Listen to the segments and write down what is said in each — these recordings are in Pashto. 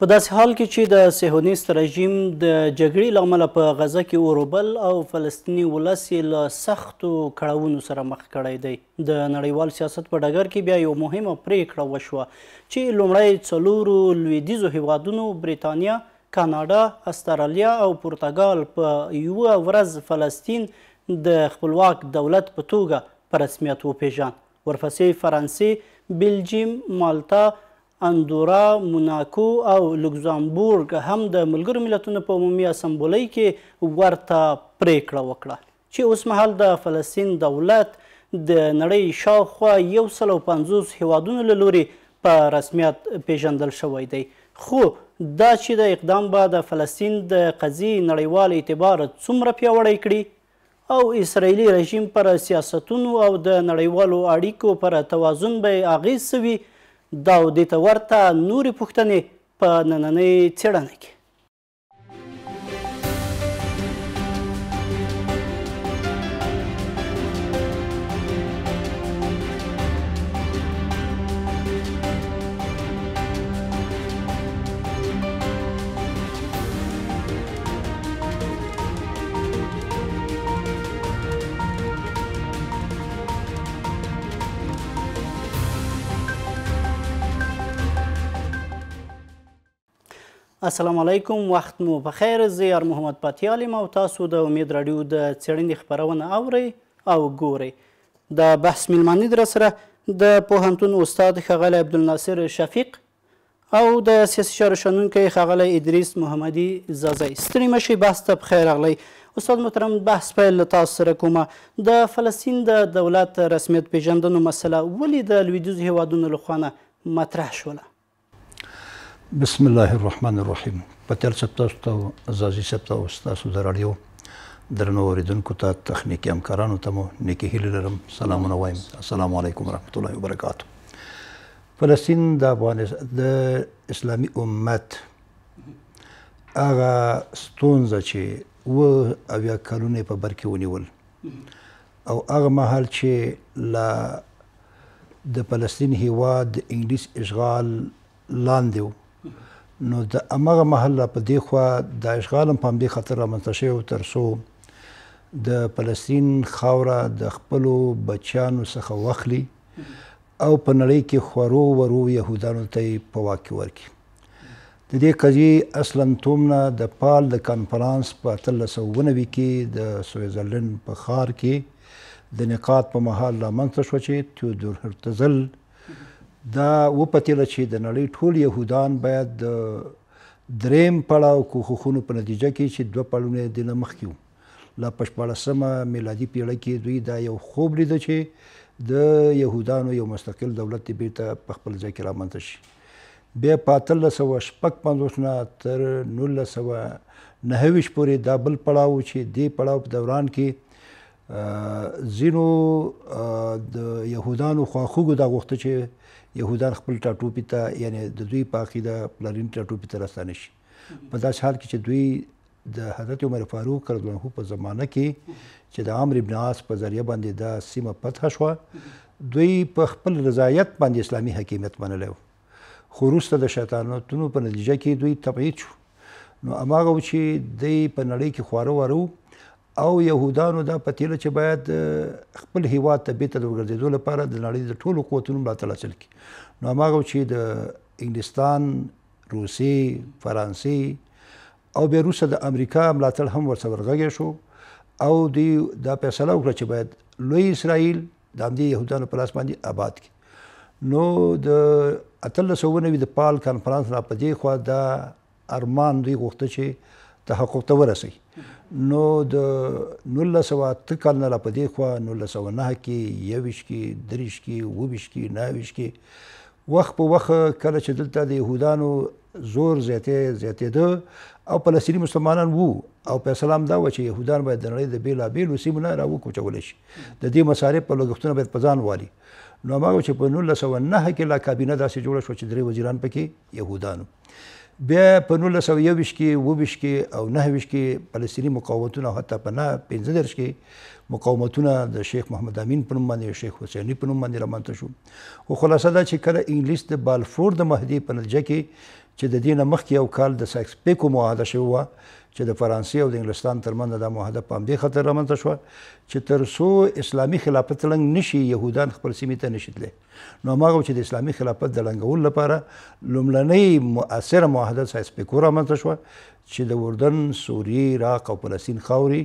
په داسې حال کې چې د صهیونیست رژیم د جګړې له امله په غزه کې اور بل او فلسطیني ولس یې له سختو کړاوونو سره مخ کړی دی، د نړیوال سیاست په ډګر کې بیا یو مهمه پرېکړه وشوه چې لومړی څلورو لویدیځو هیوادونو بریتانیا، کاناډا، استرالیا او پرتګال په یوه ورځ فلسطین د خپلواک دولت په توګه په رسمیت وپېژاند. ورپسې فرانسې، بلجیم، مالتا، اندورا، موناکو او لوکزامبورګ هم د ملګرو ملتونو په عمومي اسمبولۍ کې ورته پرېکړه وکړه چې اوسمهال د فلسطین دولت د نړۍ شاوخوا 150 هیوادونو له لوري په رسمیت پیژندل شوی دی. خو دا چې د اقدام به د فلسطین د قضیې نړیوال اعتبار څومره پیاوړی کړي او اسرائیلي رژیم پر سیاستونو او د نړیوالو اړیکو پر توازن به یې اغېز څه وي، دا او دې ته ورته نورې پوښتنې په نننۍ څېړنه کې. السلام علیکم، وخت مو بخیر. زه یار محمد پاتیال یم او تاسو د امید راډیو د څېړنې خپرونه اورئ او ګورئ. د بحث میلمانه در سره د پوهنتون استاد ښاغلی عبدالناصر شفیق او د سیاسي چارو شنونکی ښاغلی ادریس محمدي ځاځی. ستړي مه شئ، بحث ته پخیر راغلی. استاد محترم، بحث پیل له تاسو سره کومه. د فلسطین د دولت رسمیت پیژندنو مسله ولې د لویدیځو هیوادونو له خوا نه مطرح شوله؟ بسم الله الرحمن الرحیم. پتیال صاحب، تاسو ته، ځاځي صاحب ته او ستاسو د راډیو درنو اورېدونکو ته، تخنیکي همکارانو ته مو نیکې هیلې لرم. سلامونه وایم. السلام علیکم ورحمت الله وبرکاته. فلسطین د افغانستان د اسلامي امت هغه ستونزه چې 77 کلونه یې په بر کې ونیول او هغه مهال چې لا د فلسطین هیواد د انګلیس اشغال لاندې و، نو د هماغه مهال را په دې خوا د اشغال هم په همدې خاطر رامنځته شوی و تر څو د فلسطین خاوره د خپلو بچیانو څخه واخلي او په نړۍ کې خورو ورو یهودانو ته یې په واک کې ورکړي. د دې قضیې اصلا تومنه د پال د کانفرانس په 1890 کې د سویزرلند په ښار کې د نقاط په مهال رامنځته شوه چې تیودور هرتزل دا وپتېله چې د نړۍ ټول یهودان باید د دریم پړاو کوښښونو په نتیجه کې چې دوه پړاوونه یې دې نه مخکې وو، لا په 16 میلادي پیړۍ کې دوی دا یو خوب لیده چې د یهودانو یو مستقل دولت دې بیرته په خپل ځای کې رامنځته شي. بیا په 1856 نه تر 1929 پورې دا بل پړاو چې دې پړاو په دوران کې ځینو د یهودانو خواخوږو دا غوښته چې یهودان خپل ټاټوبي ته، یعنې د دوی په عقیده پلرین ټاټوبي ته راستانه شي، په داسې حال کې چې دوی د حضرت عمر فاروق رضی الله عنه په زمانه کې چې د عمرو بن عاص په ذریعه باندې دا سیمه فتح شوه، دوی په خپل رضایت باندې اسلامي حاکمیت منلی و، خو وروسته د شیطانتونو په نتیجه کې دوی تبعید شو. نو هماغه و چې دوی په نړۍ کې خواره واره وو او یهودانو دا پتېله چې باید خپل هیواد ته بیرته د ورګرځېدو لپاره د نړۍ د ټولو قوتونو ملاتړ حاصل کړي. نو هماغه و چې د انګلستان، روسیې، فرانسې او بیا وروسته د امریکا ملاتړ هم ورسره ورغږی شو او دوی دا فیصله وکړه چې باید لوی اسرائیل د همدې یهودانو په لاس باندې آباد کړي. نو د 1890 د پال کانفرانس را په دې خوا دا ارمان دوی غوښته چې تحقق ته ورسوي. نو د 1908 کال نه را په دې خوا 1909 کې، 21 کې، 23 کې، 22 کې، 29 کې، وخت په وخت کله چې دلته د یهودانو زور زیاتېده او فلسطیني مسلمانان وو او فیصله هم دا وه چې یهودان باید د نړۍ د بېلابېلو سیمو نه راوکوچولی شي، د دې مصارف په لګښتونه باید په ځان والي. نو هماغه چې په 1909 کې لا کابینه داسې جوړه شوه چې درې وزیران پکې یهودان وو. بیا په 1921 کې، 22 کې او 29 کې فلسطیني مقاومتونه او حتی په 35 کې مقاومتونه د شیخ محمد امین په نوم باندې، شیخ حسیني په نوم باندې رامنځته شو. خو خلاصه دا چې کله انګلیس د بالفور د معاهدې په نتیجه کې چې د دې نه مخکې یو کال د سایکس پیکو معاهده شوې وه چې د فرانسې او د انګلستان ترمنځ دا معاهده په همدې خاطر رامنځته شوه چې تر څو اسلامي خلافت ړنګ نشي، یهودان خپل سیمې ته نشي تللی. نو هماغه چې د اسلامي خلافت د ړنګولو لپاره لومړنۍ مؤثره معاهده سایکس پیکو رامنځته شوه چې د اردن، سوریې، عراق او فلسطین خاورې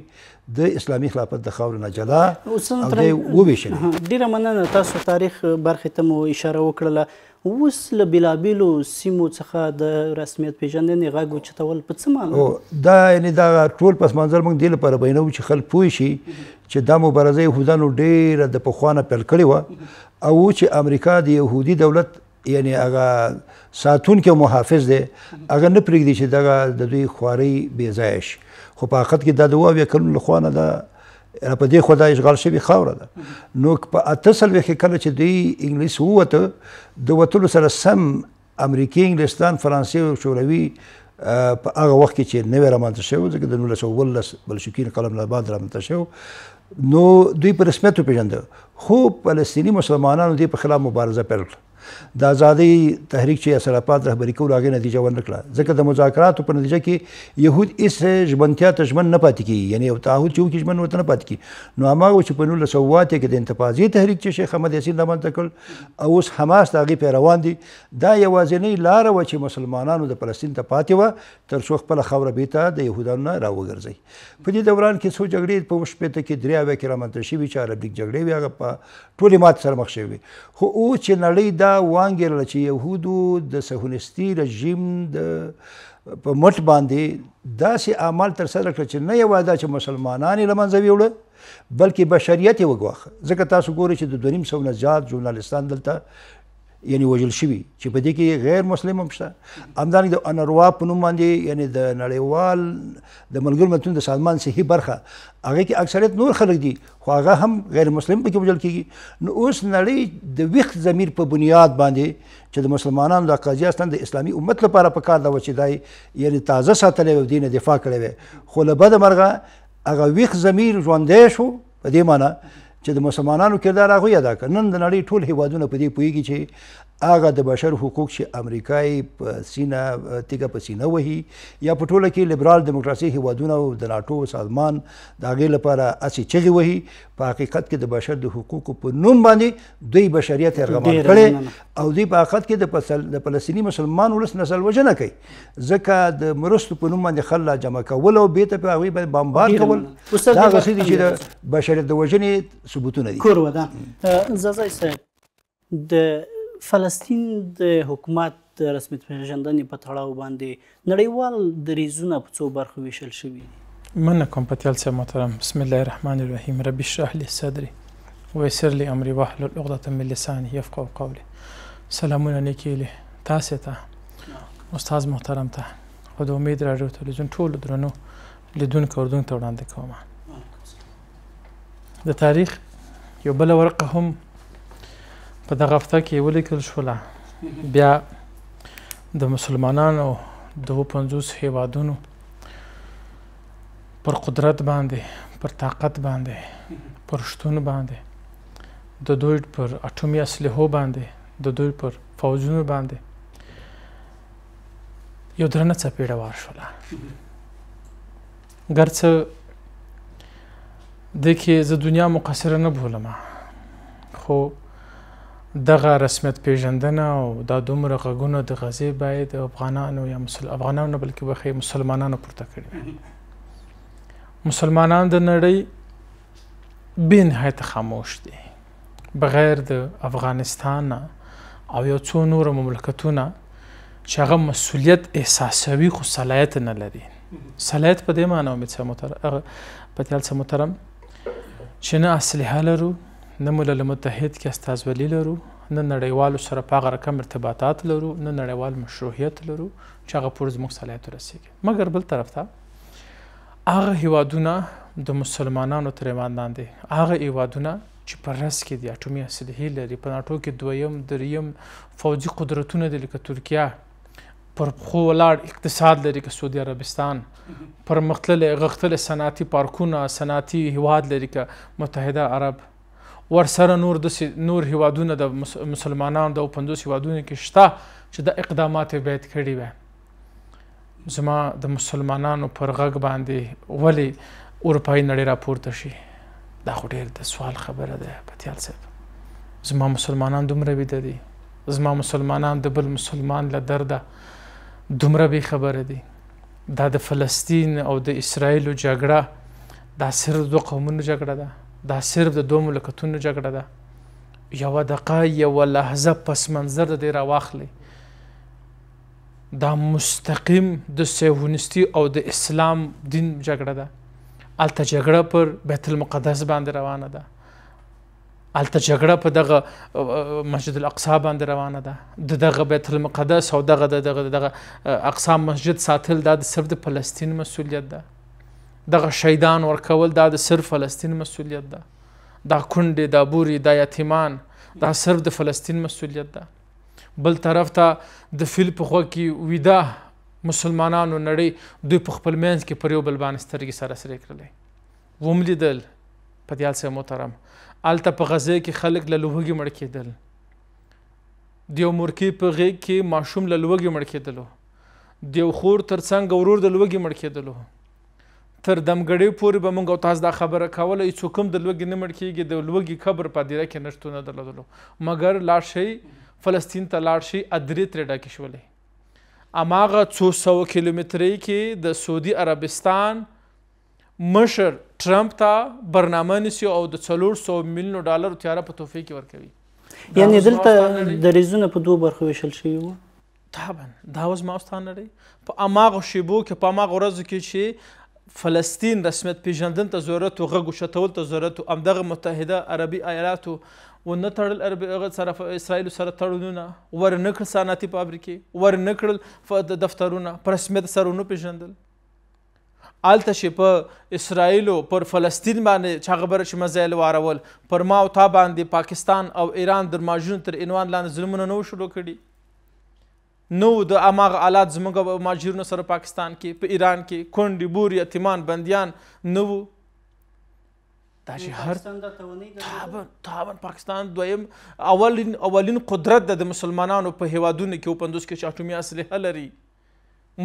د اسلامي خلافت د خاورې نه جلا او دی وویشلې. ډېره مننه، تاسو تاریخ برخې ته مو اشاره وکړله. اوس له بېلابېلو سیمو څخه د رسمیت پېژندنې غږ اوچتول په څه معنا؟ دا یعنې دا ټول پس منظر موږ دې لپاره بیانوو چې خلک پوه شي چې دا مبارزه یهودانو ډېره د پخوا نه پیل کړې وه، او چې امریکا د یهودي دولت یعنې هغه ساتونکی او محافظ دی، هغه نه پرېږدي چې دغه د دوی خوارۍ بې ځایه شي. خو په حقیقت کې دا د 77 کلونو له خوا نه ده په دې خو دا اشغال شوې خاوره ده. نو په 48 کې کله چې دوی انګلیس ووته، د وتلو سره سم امریکې، انګلستان، فرانسې او شوروي په هغه وخت کې چې نوی رامنځته شوی، ځکه د 1917 بلشویکي انقلاب نه بعد رامنځته شوی، نو دوی په رسمیت وپېژنده. خو فلسطیني مسلمانانو دې په خلاف مبارزه پیل کړه. د ازادۍ تحریک چې یاسر عرفات رهبري کولو هغې نتیجه ورنه کړه، ځکه د مذاکراتو په نتیجه کې یهود هېڅ ژمنتیا ته ژمن نه پاتې کېږي، یعنې یو تعهد چې وکړي ژمن ورته نه پاتې کېږي. نو هماغه چې په 1980 کې د انتفاضې تحریک چې شیخ احمد یاسین رامنځته کړ او اوس حماس د هغې پیروان دي، دا یوازینۍ لاره وه چې مسلمانانو د فلسطین ته پاتې وه تر څو خپله خاوره بېرته د یهودانو نه راوګرځوي. په دې دوران کې څو جګړې په 67 کې 73 کې رامنځته شوي چې عرب لیګ جګړې وې، هغه په ټولې ماتې سره مخ شوې وې. خو اوس چې نړۍ دا وانګېرله چې یهودو د صهیونیستي رژیم د په مټ باندې داسې اعمال ترسره کړل چې نه یوازې دا چې مسلمانان یې له منځه ویوړه، بلکې بشریت یې وګواښه. ځکه تاسو ګورئ چې د 250 نه زیات ژورنالیستان دلته یعنې وژل شوي چې په دې کې غیر مسلم هم شته. همدارنګه د انروا په نوم باندې یعنې د نړیوال د ملګرو ملتونو د سازمان صحي برخه، هغې کې اکثریت نور خلک دي خو هغه هم غیر مسلم پکې وژل کېږي. نو اوس نړۍ د ویښ ضمیر په بنیاد باندې چې د مسلمانانو دا قضیه اصلا د اسلامي امت لپاره په کار ده چې دا یعنې تازه ساتلی وي او دې نه دفاع کړې وي، خو له بده مرغه هغه ویښ ضمیر ژوندی شو په دې معنی چې د مسلمانانو کردار هغوی ادا کړ. نن د نړۍ ټول هیوادونه په دې پوهېږي چې هغه د بشر حقوق چې امریکا یې په سینه تیږه په سینه وهي یا په ټوله کې لیبرال دیموکراسي هیوادونه او د ناټو سازمان د هغې لپاره هسې چغې وهي، په حقیقت کې د بشر د حقوقو په نوم باندې دوی بشریت یرغمال کړی او دوی په حقیقت کې د فلسطیني مسلمان ولس نسل وژنه کوي، ځکه د مرستو په نوم باندې خلک جمع کول او بېرته په هغوی باندې بمبار کول، دا هغه څه دي چې د بشریت د وژنې ثبوتونه دي. کور ودان. ځاځی صاحب، د فلسطین د حکومت د رسمیت پېژندنې په تړاو باندې نړیوال دریځونه په څو برخو ویشل شوي دي؟ مننه کوم پتیال صاحب محترم. بسم الله الرحمن الرحیم. رب اشرح لي صدري ويسر لي امري واحلل عقدة من لساني يفقهوا قولي. سلامونه نیکې هیلې تاسې ته، استاد محترم ته او د امید راډیو تلویزیون ټولو درنو لیدونکو اورېدونکو ته وړاندې کوم. د تاریخ یو بله ورقه هم په دغه هفته کې ولیکل شوله، بیا د مسلمانانو د 50 هیوادونو پر قدرت باندې، پر طاقت باندې، پر شتون باندې، د دوی پر اټومي اسلحو باندې، د دوی پر فوجونو باندې یو درنه څپېړه وار شوله. ګرڅه دې کې زه دنیا مقصره نه بولم، خو دغه رسمیت پېژندنه او دا دومره غږونه د غزې باید افغانانو یا افغانانو نه بلکې بخښئ مسلمانانو پورته کړي وای. مسلمانان د نړۍ بې نهایته خاموش دي، بغیر د افغانستان او یو څو نورو مملکتونه چې هغه مسؤلیت احساسوي خو صلاحیت نه لري. صلاحیت په دې معنی امید صاحب پتیال صاحب محترم چې نه اسلحه لرو، نه ملل متحد کې استازولي لرو، نه نړیوالو سره په هغه رقم ارتباطات لرو، نه نړیوال مشروعیت لرو چې هغه پورې زموږ صلاحیت ورسېږي. مګر بل طرف ته هغه هیوادونه د مسلمانانو تر ایمان لاندې، هغه هیوادونه چې په رس کې دي، اټومي اسلحې لري، په ناټو کې دویم دریم فوجي قدرتونه دي لکه ترکیه، پر پښو ولاړ اقتصاد لري که سعودي عربستان، پرمختللی غښتلی صنعتي پارکونه، صنعتي هیواد لري که متحده عرب، ورسره نور داسې نور هیوادونه د مسلمانانو د 50 هیوادونو کې شته چې دا اقدامات یې باید کړي وای. زما د مسلمانانو پر غږ باندې ولې اروپایي نړۍ راپورته شي؟ دا خو ډېر د سوال خبره ده پتیال صاحب. زما مسلمانان دومره ویده دي، زما مسلمانان د بل مسلمان له درده دومره بې خبره دي. دا د فلسطین او د اسرائیلو جګړه دا صرف د دوه قومونو جګړه ده، دا صرف د دوه ملکتونو جګړه ده. یوه دقیقه یوه لحظه پس منظر د دې راواخلئ، دا مستقیم د صهیونیستي او د اسلام دین جګړه ده. هلته جګړه پر بیت المقدس باندې روانه ده، هلته جګړه په دغه مسجد الاقصا باندې روانه ده. د دغه بیت المقدس او دغه دغه دغه اقصا مسجد ساتل دا د صرف د فلسطین مسؤلیت ده. دغه شهیدان ورکول دا د صرف فلسطین مسؤلیت ده. دا کونډې، دا بورې، دا یتیمان دا صرف د فلسطین مسؤلیت ده. بل طرف ته د فیل په غوږ کې ویده مسلمانانو نړۍ دوی په خپل منځ کې پر یو بل باندې سترګې سره سرې کړلې. وم لیدل پتیال صاحب محترم، هلته په غزې کې خلک له لوږې مړه کېدل، د یو مورکې په غېږ کې ماشوم له لوږې مړ کېدلو، د یو خور تر څنګه ورور د لوږې مړ کېدلو. تر دمګړۍ پورې به موږ او تاسو دا خبره کوله هېڅوک هم د لوږې نه مړ کېږي، د لوږې قبر په هدیره کې نشتون نه درلودلو. مګر لاړ شئ فلسطین ته لاړ شئ، ادرې ترې ډکې شولې. هماغه څو سوه کیلومترۍ کې د سعودي عربستان مشر ټرمپ ته برنامه نیسي او د 400 میلیونو ډالرو تیاره په تحفې کې ورکوي. یعنې دلته دریځونه په دوو برخو ویشل شوي وو. طبعا دا اوس ما او ستا نړۍ په هماغو شیبو کې، په هماغو ورځو کې چې فلسطین رسمیت پېژندن ته ضرورت و، غږ اوچتول ته ضرورت و، همدغه متحده عربي ایالاتو ونه تړل هغه سره اسرائیلو سره تړونونه، ورنه کړل صنعتي فابریکې، ورنه کړل دفترونه، په رسمیت سره ونه پېژندل. هلته چې په اسرائیلو پر فلسطین باندې چا خبره چې مزایل وارول، پر ما او تا باندې پاکستان او ایران د ماژونو تر عنوان لاندې ظلمونه نه وو شروع کړي، نو د هماغه آلات زموږ مهاجرینو سره پاکستان کې، په ایران کې کونډې، بورې، یتیمان، بندیان نه وو. دا چې هر طبعا پاکستان دویم اولین قدرت ده د مسلمانانو په هیوادونو کې، 50 کې چې اټومي اسلحه لري،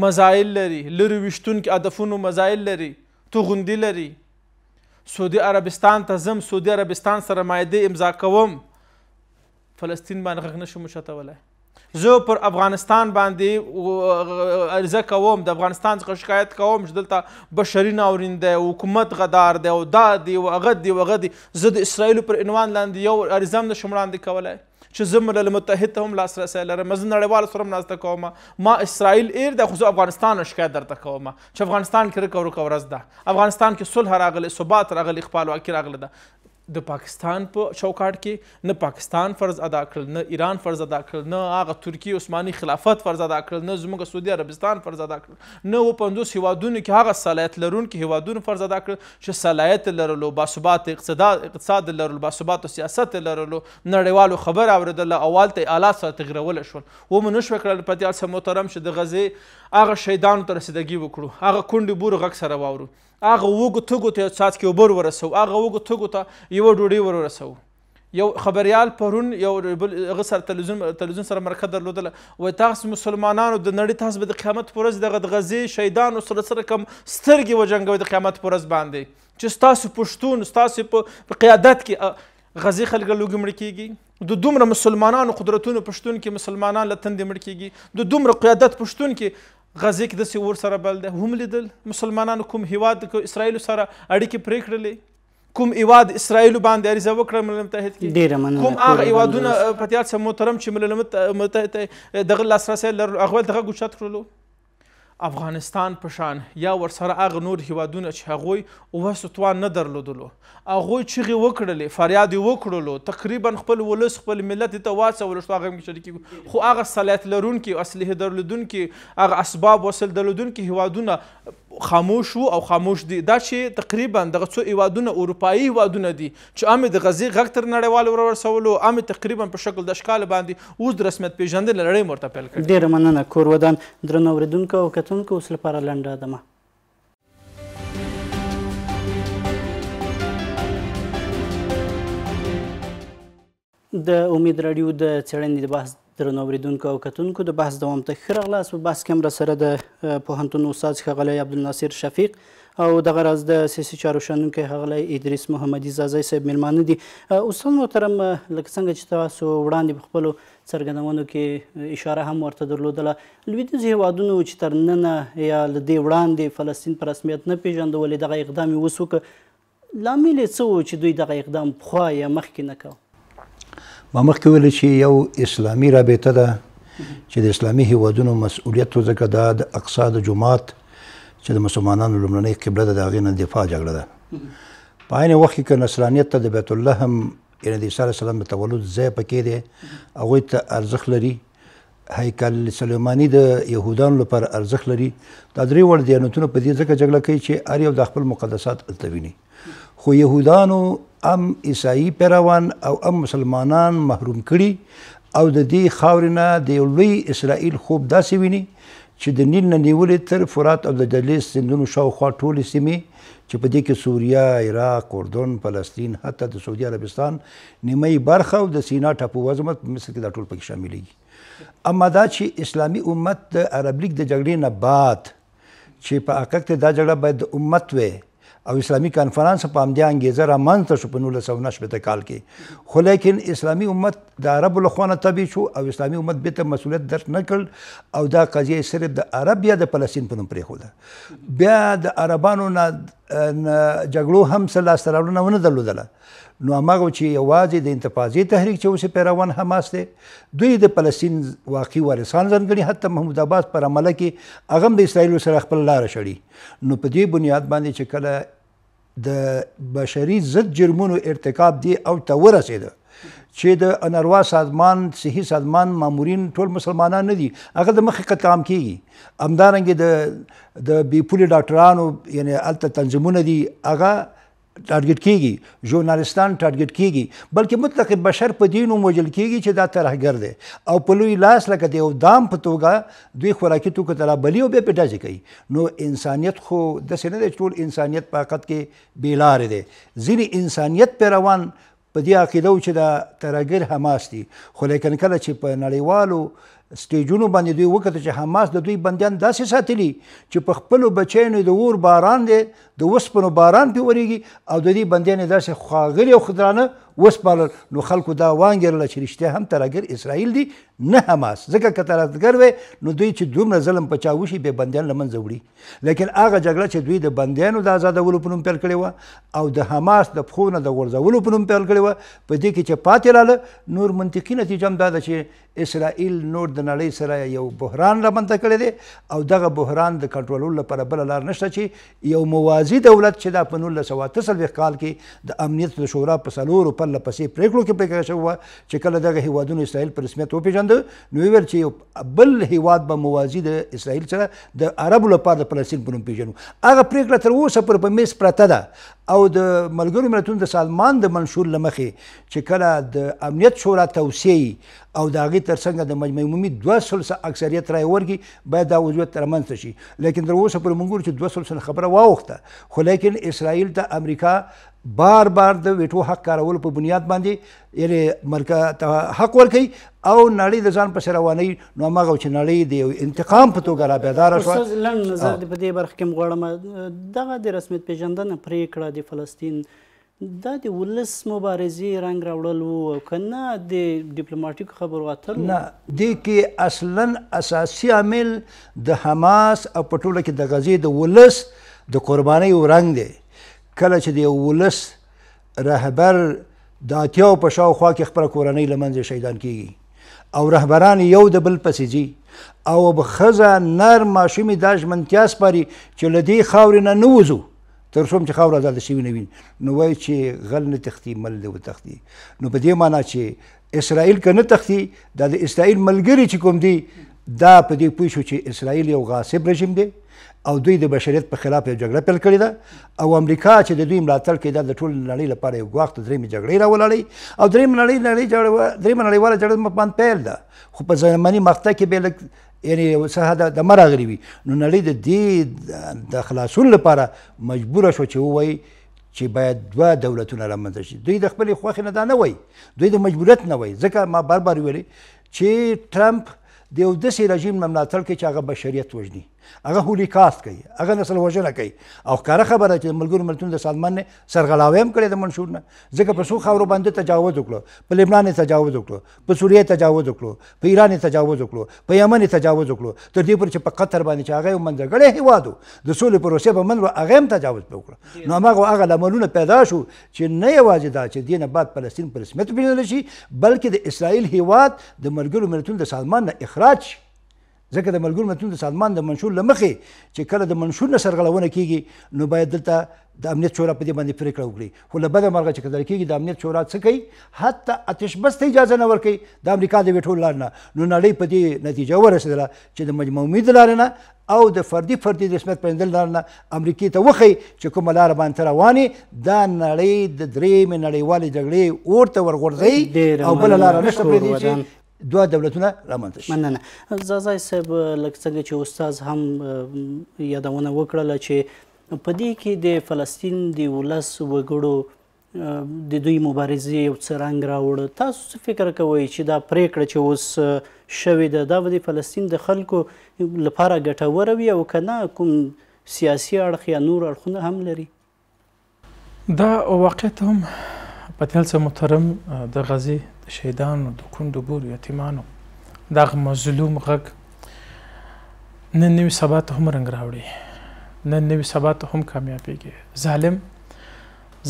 مزایل لري، لرې ویشتونکي هدفونو مزایل لري، توغندي لري. سعودي عربستان ته ځم، سعودي عربستان سره معاهدې امضا کوم، فلسطین باندې غږ نه شم اوچتولی. زه پر افغانستان باندې عرضه کوم، د افغانستان څخه شکایت کوم چې دلته بشري ناورین دی، حکومت غدار دی، او دا دی او هغه دی او هغه دی. زه د اسرائیلو پر عنوان لاندې یو عرضه هم نشم وړاندې کولی چې زه ملل متحد ته هم لاسرسی لرم، زه نړیوالو سره هم ناسته کوم. ما اسرائیل ایر دی، خو زه افغانستان شکایت درته کوم چې افغانستان کې رکه ورکه ورځ ده، افغانستان کې صلح راغلی، ثبات راغلی، خپلواکي راغلې ده. د پاکستان په چوکاټ کې نه پاکستان فرض ادا کړل، نه ایران فرض ادا کړل، نه هغه ترکیې عثماني خلافت فرض ادا کړل، نه زموږ سعودي عربستان فرض ادا کړل، نه 57 هیوادونو کې هغه صلاحیت لرونکي هیوادونو فرض ادا کړل چې صلاحیت لرلو، باثبات اقتصاد لرلو، باثبات سیاست لرلو، نړیوالو خبره اورېدله او هلته یې آلات سره تغیرولی شول. ومو نه شوای کړل پتیال صاحب محترم چې د غزې هغه شهیدانو ته رسیدګي وکړو، هغه کونډې بورو غږ سره واورو، هغه وږو تږو ته یو څاڅکی اوبه ور ورسوو، هغه وږو تږو ته یوه ډوډۍ ور ورسوو. یو خبریال پرون یو بل هغه سره تلویزیون سره مرکه درلودله، وایي تاسو مسلمانانو د نړۍ تاسو به د قیامت پر ورځ دغه د غزې شهیدانو سره سره کوم سترګې وجنګوئ د قیامت پر ورځ باندې چې ستاسو پښتون ستاسو په قیادت کې غزې خلک له لوږې مړه کېږي، د دومره مسلمانانو قدرتونو په شتون کې مسلمانان له تندې مړه کېږي، د دومره قیادت په شتون کې غزې کې داسې اور سره بل دی. هم لیدل مسلمانانو کوم هیواد اسرائیلو سره اړیکې پرې کړلې، کوم هیواد اسرائیلو باندې عریضه وکړه ملل متحد کې، کوم هغه هیوادونه پتیال صاحب محترم چې ملل متحد ته دغه لاسرسی لرلو هغوی هلته غږ اوچت کړلو. افغانستان په شان یا ورسره هغه نور هیوادونه چې هغوی وس توان نه درلودلو، هغوی چیغې وکړلې، فریاد یې وکړلو، تقریبا خپل ولس خپل ملت ته واڅولو چې هغه هم شریکېږي، خو هغه صلاحیت لرونکي، اسلحې درلودونکي، هغه اسباب وسایل درلودونکي هیوادونه خاموش وو او خاموش دي. دا چې تقریبا دغه څو هیوادونه اروپایي هیوادونه دي چې هم د غزې غږ تر نړیوالو ورسولو، هم تقریبا په شکل د اشکال باندې اوس د رسمیت پېژندنې لړۍ مو ورته پیل کړې. ډېره مننه کور ودان. درنو اورېدونکو او کتونکو، اوس لپاره لنډه دمه. د امید راډیو د څېړنې د بحث درنو اورېدونکو او کتونکو، د بحث دوام ته ښه راغلاست. په بحث کې هم راسره د پوهنتون استاد ښاغلی عبدالناصر شفیق او دغه راز د سیاسي چارو شنونکی ښاغلی ادریس محمدي ځاځی صاحب مېلمانه دي. استاد محترم، لکه څنګه چې تاسو وړاندې په خپلو څرګندونو کې اشاره هم ورته درلودله، لویدیځ هېوادونو چې تر ننه یا له دې وړاندې فلسطین په رسمیت نه پېژنده، ولې دغه اقدام یې اوس وکړ؟ لامل یې څه و چې دوی دغه اقدام پخوا یا مخکې نه کاوه؟ ما مخکې ویل چې یو اسلامي رابطه ده چې د اسلامي هیوادونو مسؤلیت و، ځکه دا د اقصا د جومات چې د مسلمانانو لومړنۍ قبله ده، د هغې نه دفاع جګړه ده. په عین وخت کې که نصرانیت ته د بیت اللحم یعنې د عیسی علیه السلام د تولد ځای پکې دی، هغوی ته ارزښت لري. هیکل سلیماني د یهودانو لپاره ارزښت لري. دا درې واړه دیانتونه په دې ځکه جګړه کوي چې هر یو د خپل مقدسات هلته ویني. خو یهودانو ام عیسايي پیروان او ام مسلمانان محروم کړي او د دې خاورې نه د یو لوی اسرائیل خوب داسې ویني چې د نیل نه نیولې تر فرات او د دجلې سیندونو شاوخوا ټولې سیمې چې په دې کې سوریه، عراق، اردن، فلسطین، حتی د سعودي عربستان نیمه برخه او د سینا ټاپو وزمه په مصر کې دا ټول پکې شاملېږي. اما دا چې اسلامي امت د عرب لیګ د جګړې نه بعد چې په حقیقت کې دا جګړه باید د امت وی او اسلامي کانفرانس په همدې انګیزه رامنځته شو په 1969 کال کې، خو لیکن اسلامي امت د عربو له خوا نه تبع شو او اسلامي امت بیرته مسؤلیت درک نه کړ او دا قضیه یې صرف د عرب یا د فلسطین په نوم پرېښوده. بیا د عربانو نه جګړو هم څه لاسته راوړنه ونه درلودله. نو هماغه چې یوازې د انتفاضې تحریک چې اوس یې پیروان حماس دی، دوی د فلسطین واقعي وارثان ځان ګڼي. حتی محمود عباس په رامله کې هغه هم د اسرائیلو سره خپله لاره شړي. نو په دې بنیاد باندې چې کله د بشري ضد جرمونو ارتکاب دی او ته ورسېده چې د انروا سازمان، صحي سازمان مامورین ټول مسلمانان نه دي، هغه د مخې قتل عام کېږي. همدارنګه د بې پولې ډاکټرانو یعنې هلته تنظیمونه دي، هغه ټارګټ کیږي، ژورنالیستان ټارګټ کیږي، بلکې مطلق بشر په دې نوم وژل کیږي چې دا ترهګر دی او په لوی لاس لکه د یو دام په توګه دوی خوراکي توکو ته رابلي او بیا پرې ډزې کوي. نو انسانیت خو داسې نه دی چې ټول انسانیت په حقیقت کې بې لارې دی. ځینې انسانیت پیروان په دې عقیده وو چې دا ترهګر حماس دي، خو لیکن کله چې په نړیوالو سټیجونو باندې دوی وکتل چې حماس د دوی بندیان داسې ساتلي چې په خپلو بچیانو د اور باران دی، د وسپنو باران پرې ورېږي او د دې بندیان یې داسې ښاغلي او خدرانه وسپارل، نو خلکو دا وانګېرله چې رښتیا هم ترهګر اسرائیل دي نه حماس. ځکه که ترهګر وی نو دوی چې دومره ظلم په چا وشي بیا بندیان له منځه وړي. لیکن هغه جګړه چې دوی د بندیانو د ازادولو په نوم پیل کړې وه او د حماس د پښو نه د غورځولو په نوم پیل کړې وه، په دې کې چې پاتې راله نور منطقي نتیجه هم دا ده چې اسرائیل نور د نړۍ سره یو بحران رامنځته کړی دی او دغه بحران د کنټرولولو لپاره بله لار نشته چې یو موازي دولت چې دا په 1948 کال کې د امنیت د شورا په څلورو پرله پسې پرېکړو کې پرېکړه شوې وه چې کله دغه هیوادونو اسرائیل په رسمیت وپېژنده نو ویل چې یو بل هیواد به موازي د اسرائیل سره د عربو لپاره د فلسطین په نوم پېژنو. هغه پرېکړه تر اوسه پورې په میز پرته ده او د ملګرو ملتونو د سازمان د منشور له مخې چې کله د امنیت شورا توصیه او د هغې ترڅنګه د مجمع عمومي 2/3 اکثریت رایه ورکړي باید دا وضعیت رامنځته شي. لیکن تر اوسه پورې موږ ګورو چې 2/3 خبره واوښته، خو لیکن اسرائیل ته امریکا بار بار د ویټو حق کارولو په بنیاد باندې یعنې مرکه ته حق ورکوي او نړۍ د ځان پسې روانوي. نو هماغه چې نړۍ د یو انتقام په توګه رابیداره شوه. استاد لنډ نظر دې په دې برخه کې هم غواړم، دغه د رسمیت پېژندنه پرېکړه د فلسطین دا د ولس مبارزې رنګ راوړل وو او که نه د ډیپلوماټیکو خبرو اترو؟ نه، دې کې اصلا اساسي عامل د حماس او په ټوله کې د غزې د ولس د قربانۍ رنګ دی. کله چې د یو ولس رهبر د 80 په شاوخوا کې خپله کورنۍ له منځه شهیدان کیږي او رهبران یو د بل پسې ځي او ښځه نر ماشومې دا ژمنتیا سپاري چې له دې خاورې نه نه وځو تر څو چې خاوره ازاده شوې نه وي، نو وایي چې غل نه تښتي مل دی وتښتي. نو په دې معنا چې اسرائیل که نه تښتي، دا د اسرائیل ملګري چې کوم دي دا په دې پوه شو چې اسرائیل یو غاصب رژیم دی او دوی د بشریت په خلاف یو جګړه پیل کړې ده او امریکا چې د دوی ملاتړ کوي دا د ټول نړۍ لپاره یو ګواښ ته درېیمې جګړې راولاړوي او درېیمه نړیواله جګړه باندې پیل ده، خو په زماني مقطع کې بیا لږ یعنې یو څه حده دمه راغلې وي. نو نړۍ د دې د خلاصون لپاره مجبوره شوه چې ووایي چې باید دوه دولتونه رامنځته شي. دوی د خپلې خوښې نه دا نه وایي، دوی د مجبوریت نه وایي، ځکه ما بار بار ویلي چې ټرمپ د یو داسې رژیم نه ملاتړ کوي چې هغه بشریت وژني، هغه هولیکاست کوي، هغه نسل وژنه کوي. او ښکاره خبره چې د ملګرو ملتونو د سازمان نه سرغړاوی هم کړی د منشور نه، ځکه په څو خاورو باندې تجاوز وکړو، په لبنان یې تجاوز وکړو، په سوریه تجاوز وکړو، په ایران یې تجاوز وکړو، په یمن یې تجاوز وکړو، تر دې پورې چې په قطر باندې چې هغه یو منځګړی هېواد و د سولې پروسې په منځ هغه هم تجاوز پرې وکړو. نو هماغه هغه لاملونه پیدا شو چې نه یوازې دا چې دې نه بعد فلسطین په رسمیت وپېژندل شي، بلکې د اسرائیل هېواد د ملګرو ملتونو د سازمان نه اخراج شي. ځکه د ملګرو ملتونو د سازمان د منشور له مخې چې کله د منشور نه سرغړونه کیږي نو باید دلته د امنیت شورا په دې باندې پرېکړه وکړي. خو له بده مرغه چې کتل کېږي د امنیت شورا څه کوي، حتی آتشبس ته اجازه نه ورکوي د امریکا د ویټو لارې نه. نو نړۍ په دې نتیجه ورسېدله چې د مجمع عمومي د لارې نه او د فردي فردي رسمیت پېژندل لارې نه امریکې ته وښیي چې کومه لاره باندې ته روان یې، دا نړۍ د درېیمې نړیوالې جګړې اور ته ورغورځوي او بله لاره نشته پرېږدي چې دوه دولتونه رامنځته شي. مننه ځاځی صاحب، لکه څنګه چې استاد هم یادونه وکړله چې په دې کې د فلسطین د ولس وګړو د دوی مبارزې یو څه رنګ راوړ. تاسو څه فکر کوئ چې دا پرېکړه چې اوس شوې ده دا به د فلسطین د خلکو لپاره ګټوره وي او که نه کوم سیاسي اړخ یا نور اړخونه هم لري؟ دا واقعیت هم پتیال صاحب محترم د غزې د شهیدانو د کونډو بورو یتیمانو دغه مظلوم غږ نن نوي سبا ته هم رنګ راوړي، نن نوي سبا ته هم کامیابېږي.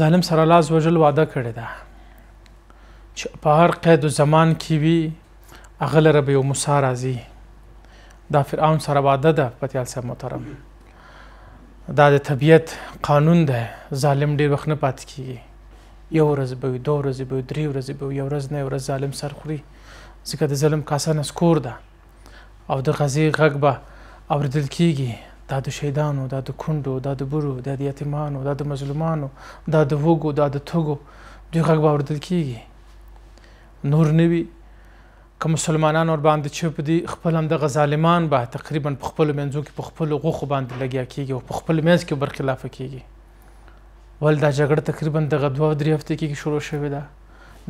ظالم سره لاس وژل وعده کړې ده چې په هر قید و زمان کې وي هغه لره به یو موسی راځي. دا فرعون سره وعده ده پتیال صاحب محترم، دا د طبیعت قانون دی. ظالم ډېر وخت نه پاتې کېږي، یو ورځ به وي، دوه ورځې به وي، درې ورځې به وي، یو ورځ نه یو ورځ ظالم سر خوري، ځکه د ظلم کاسه نسکور ده. او د غزې غږ به اورېدل کېږي، دا د شهیدانو، دا د کونډو، دا د بورو، دا د یتیمانو، دا د مظلومانو، دا د وږو، دا د تږو، دوی غږ به اورېدل کېږي. نور نه وي که مسلمانان ورباندې چوپ دي، خپل همدغه ظالمان به تقریبا په خپلو منځو کې په خپلو غوښو باندې لګیا کېږي او په خپل منځ کې برخلافه کېږي. ول دا جګړه تقریبا دغه 2-3 هفتې کېږي شروع شوې ده،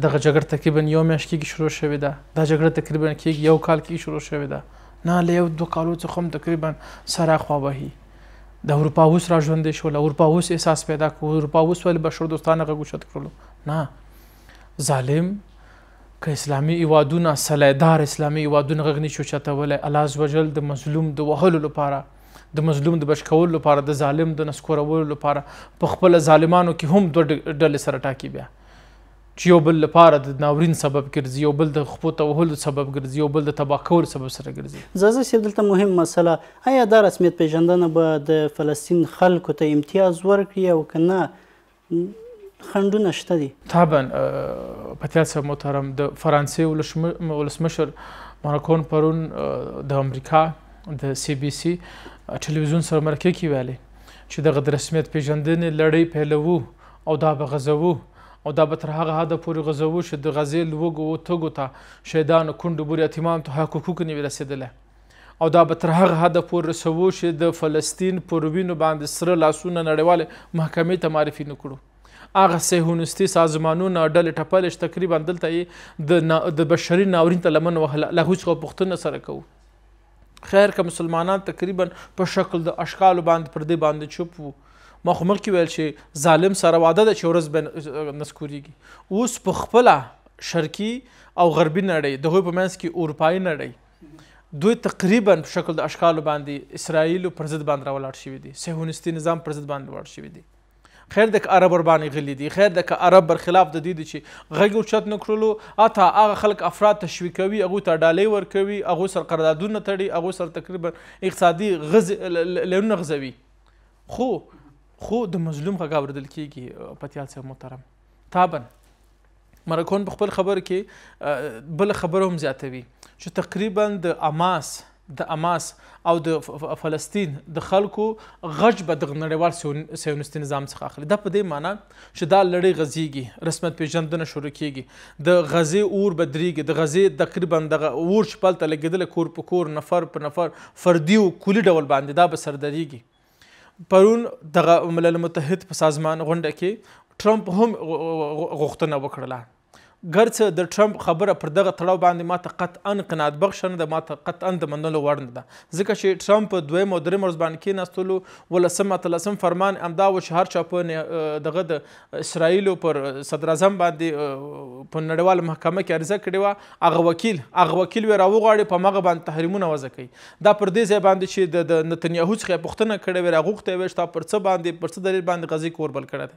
دغه جګړه تقریبا یو میاشت کېږي شروع شوې ده، دا جګړه تقریبا کېږي یو کال کېږي شروع شوې ده، نه له 1-2 کالو څخه هم تقریبا سره خوا وهي. د اروپا اوس را ژوندی شول، اروپا اوس احساس پیدا کړو، اروپا اوس ولې بشر دوستانه غږ اوچت کړلو؟ نه، ظالم که اسلامي هېوادونه سلایدار اسلامي هېوادونه غږ نشي اوچتولی، الله عزوجل د مظلوم د وهلو لپاره، د مظلوم د بچ کولو لپاره، د ظالم د نسکورولو لپاره په خپله ظالمانو کې هم دوه ډلې سره ټاکي بیا، چې یو بل لپاره د ناورین سبب ګرځي، یو بل د خپو ته وهلو سبب ګرځي، یو بل د تباه کولو سبب سره ګرځي. ځاځی صاحب، دلته مهم مسله، آیا دا رسمیت پېژندنه به د فلسطین خلکو ته امتیاز ورکړي او که نه خنډونه شته دي؟ طبعا پتیال صاحب محترم، د فرانسې ولسمشر ماکرون پرون د امریکا د سی بي سي ټلویزیون سره مرکې کې ویلي چې دغه د رسمیت پېژندنې لړۍ پیلوو او دا به غځوو او دا به تر هغه حده پورې غځوو چې د غزې لوږو و تږو ته، شهیدانو، کونډو، بورې، یتیمانو ته حق حقوق نه وي رسېدلی، او دا به تر هغه حده پورې رسوو چې د فلسطین پر وینو باندې سره لاسونه نړیوالې محکمې ته معرفي نه کړو. هغه صهیونیستي سازمانونه ډلې ټپلې چې تقریبا دلته یې د بشري ناورین ته لمن وهله، له هغوی څخه پوښتنه سره کوو. خیر که مسلمانان تقریبا په شکل د اشکالو باندې پر دې باندې چوپ وو. ما خو مخکې ویل چې ظالم سره وعده ده چې ورځ به نسکورېږي. اوس په خپله شرقي او غربي نړۍ، د هغوی په منځ کې اروپایي نړۍ، دوی تقریبا په شکل د اشکالو باندې اسرائیلو پر ضد باندې راولاړ شوي دي، صهیونیستي نظام پر ضد باندې ولاړ شوي دي. خیر ده که عرب ورباندې غلي دي، خیر ده که عرب برخلاف د دې دي چې غږ اوچت نه کړلو، حتی هغه خلک افراد تشویقوي، هغوی ته ډالۍ ورکوي، هغوی سره قراردادونه تړي، هغوی سره تقریبا اقتصادي لینونه غځوي، خو د مظلوم غږ اورېدل کېږي. پتیال صاحب محترم، طبعا ماکرون په خپل خبر کې بله خبره هم زیاتوي چې تقریبا د اماس او د فلسطین د خلکو غږ به دغه نړیوال صهیونیستي نظام څخه اخلي. دا په دې معنی چې دا لړۍ غځېږي، رسمیت پېژندنه شروع کېږي، د غزې اور به درېږي، د غزې تقریبا دغه اور چې په هلته لګېدلی کور په کور، نفر په نفر، فردي او کلي ډول باندې دا به سر درېږي. پرون دغه ملل متحد په سازمان غونډه کې ټرمپ هم غوښتنه وکړله. ګرڅه د ټرمپ خبره پر دغه تړاو باندې ماته قطعا قناعت بخشه نه ده، ماته قطعا د منلو وړ نه ده، ځکه چې ټرمپ په دویم او دریم ورځ باندې کېناستلو، ولسم اتلسم فرمان همدا و چې هر چا په دغه د اسرائیلو پر صدراعظم باندې په نړیواله محکمه کې عریضه کړې وه، هغه وکیل یې راوغواړي، په هماغه باندې تحریمونه وضع کوي. دا پر دې ځای باندې چې د نتنیاهو څخه یې پوښتنه کړې وې، راغوښتی وې چې تا پر څه باندې پر څه دلیل باندې غزې کې اور بل کړی دی.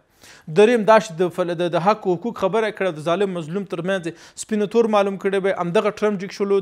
دریم دا چې د حق او حقوق خبره کړې، د ظالم مظلوم ترمنځ سپین او تور معلوم کړی وی، همدغه ټرمپ جګ شولو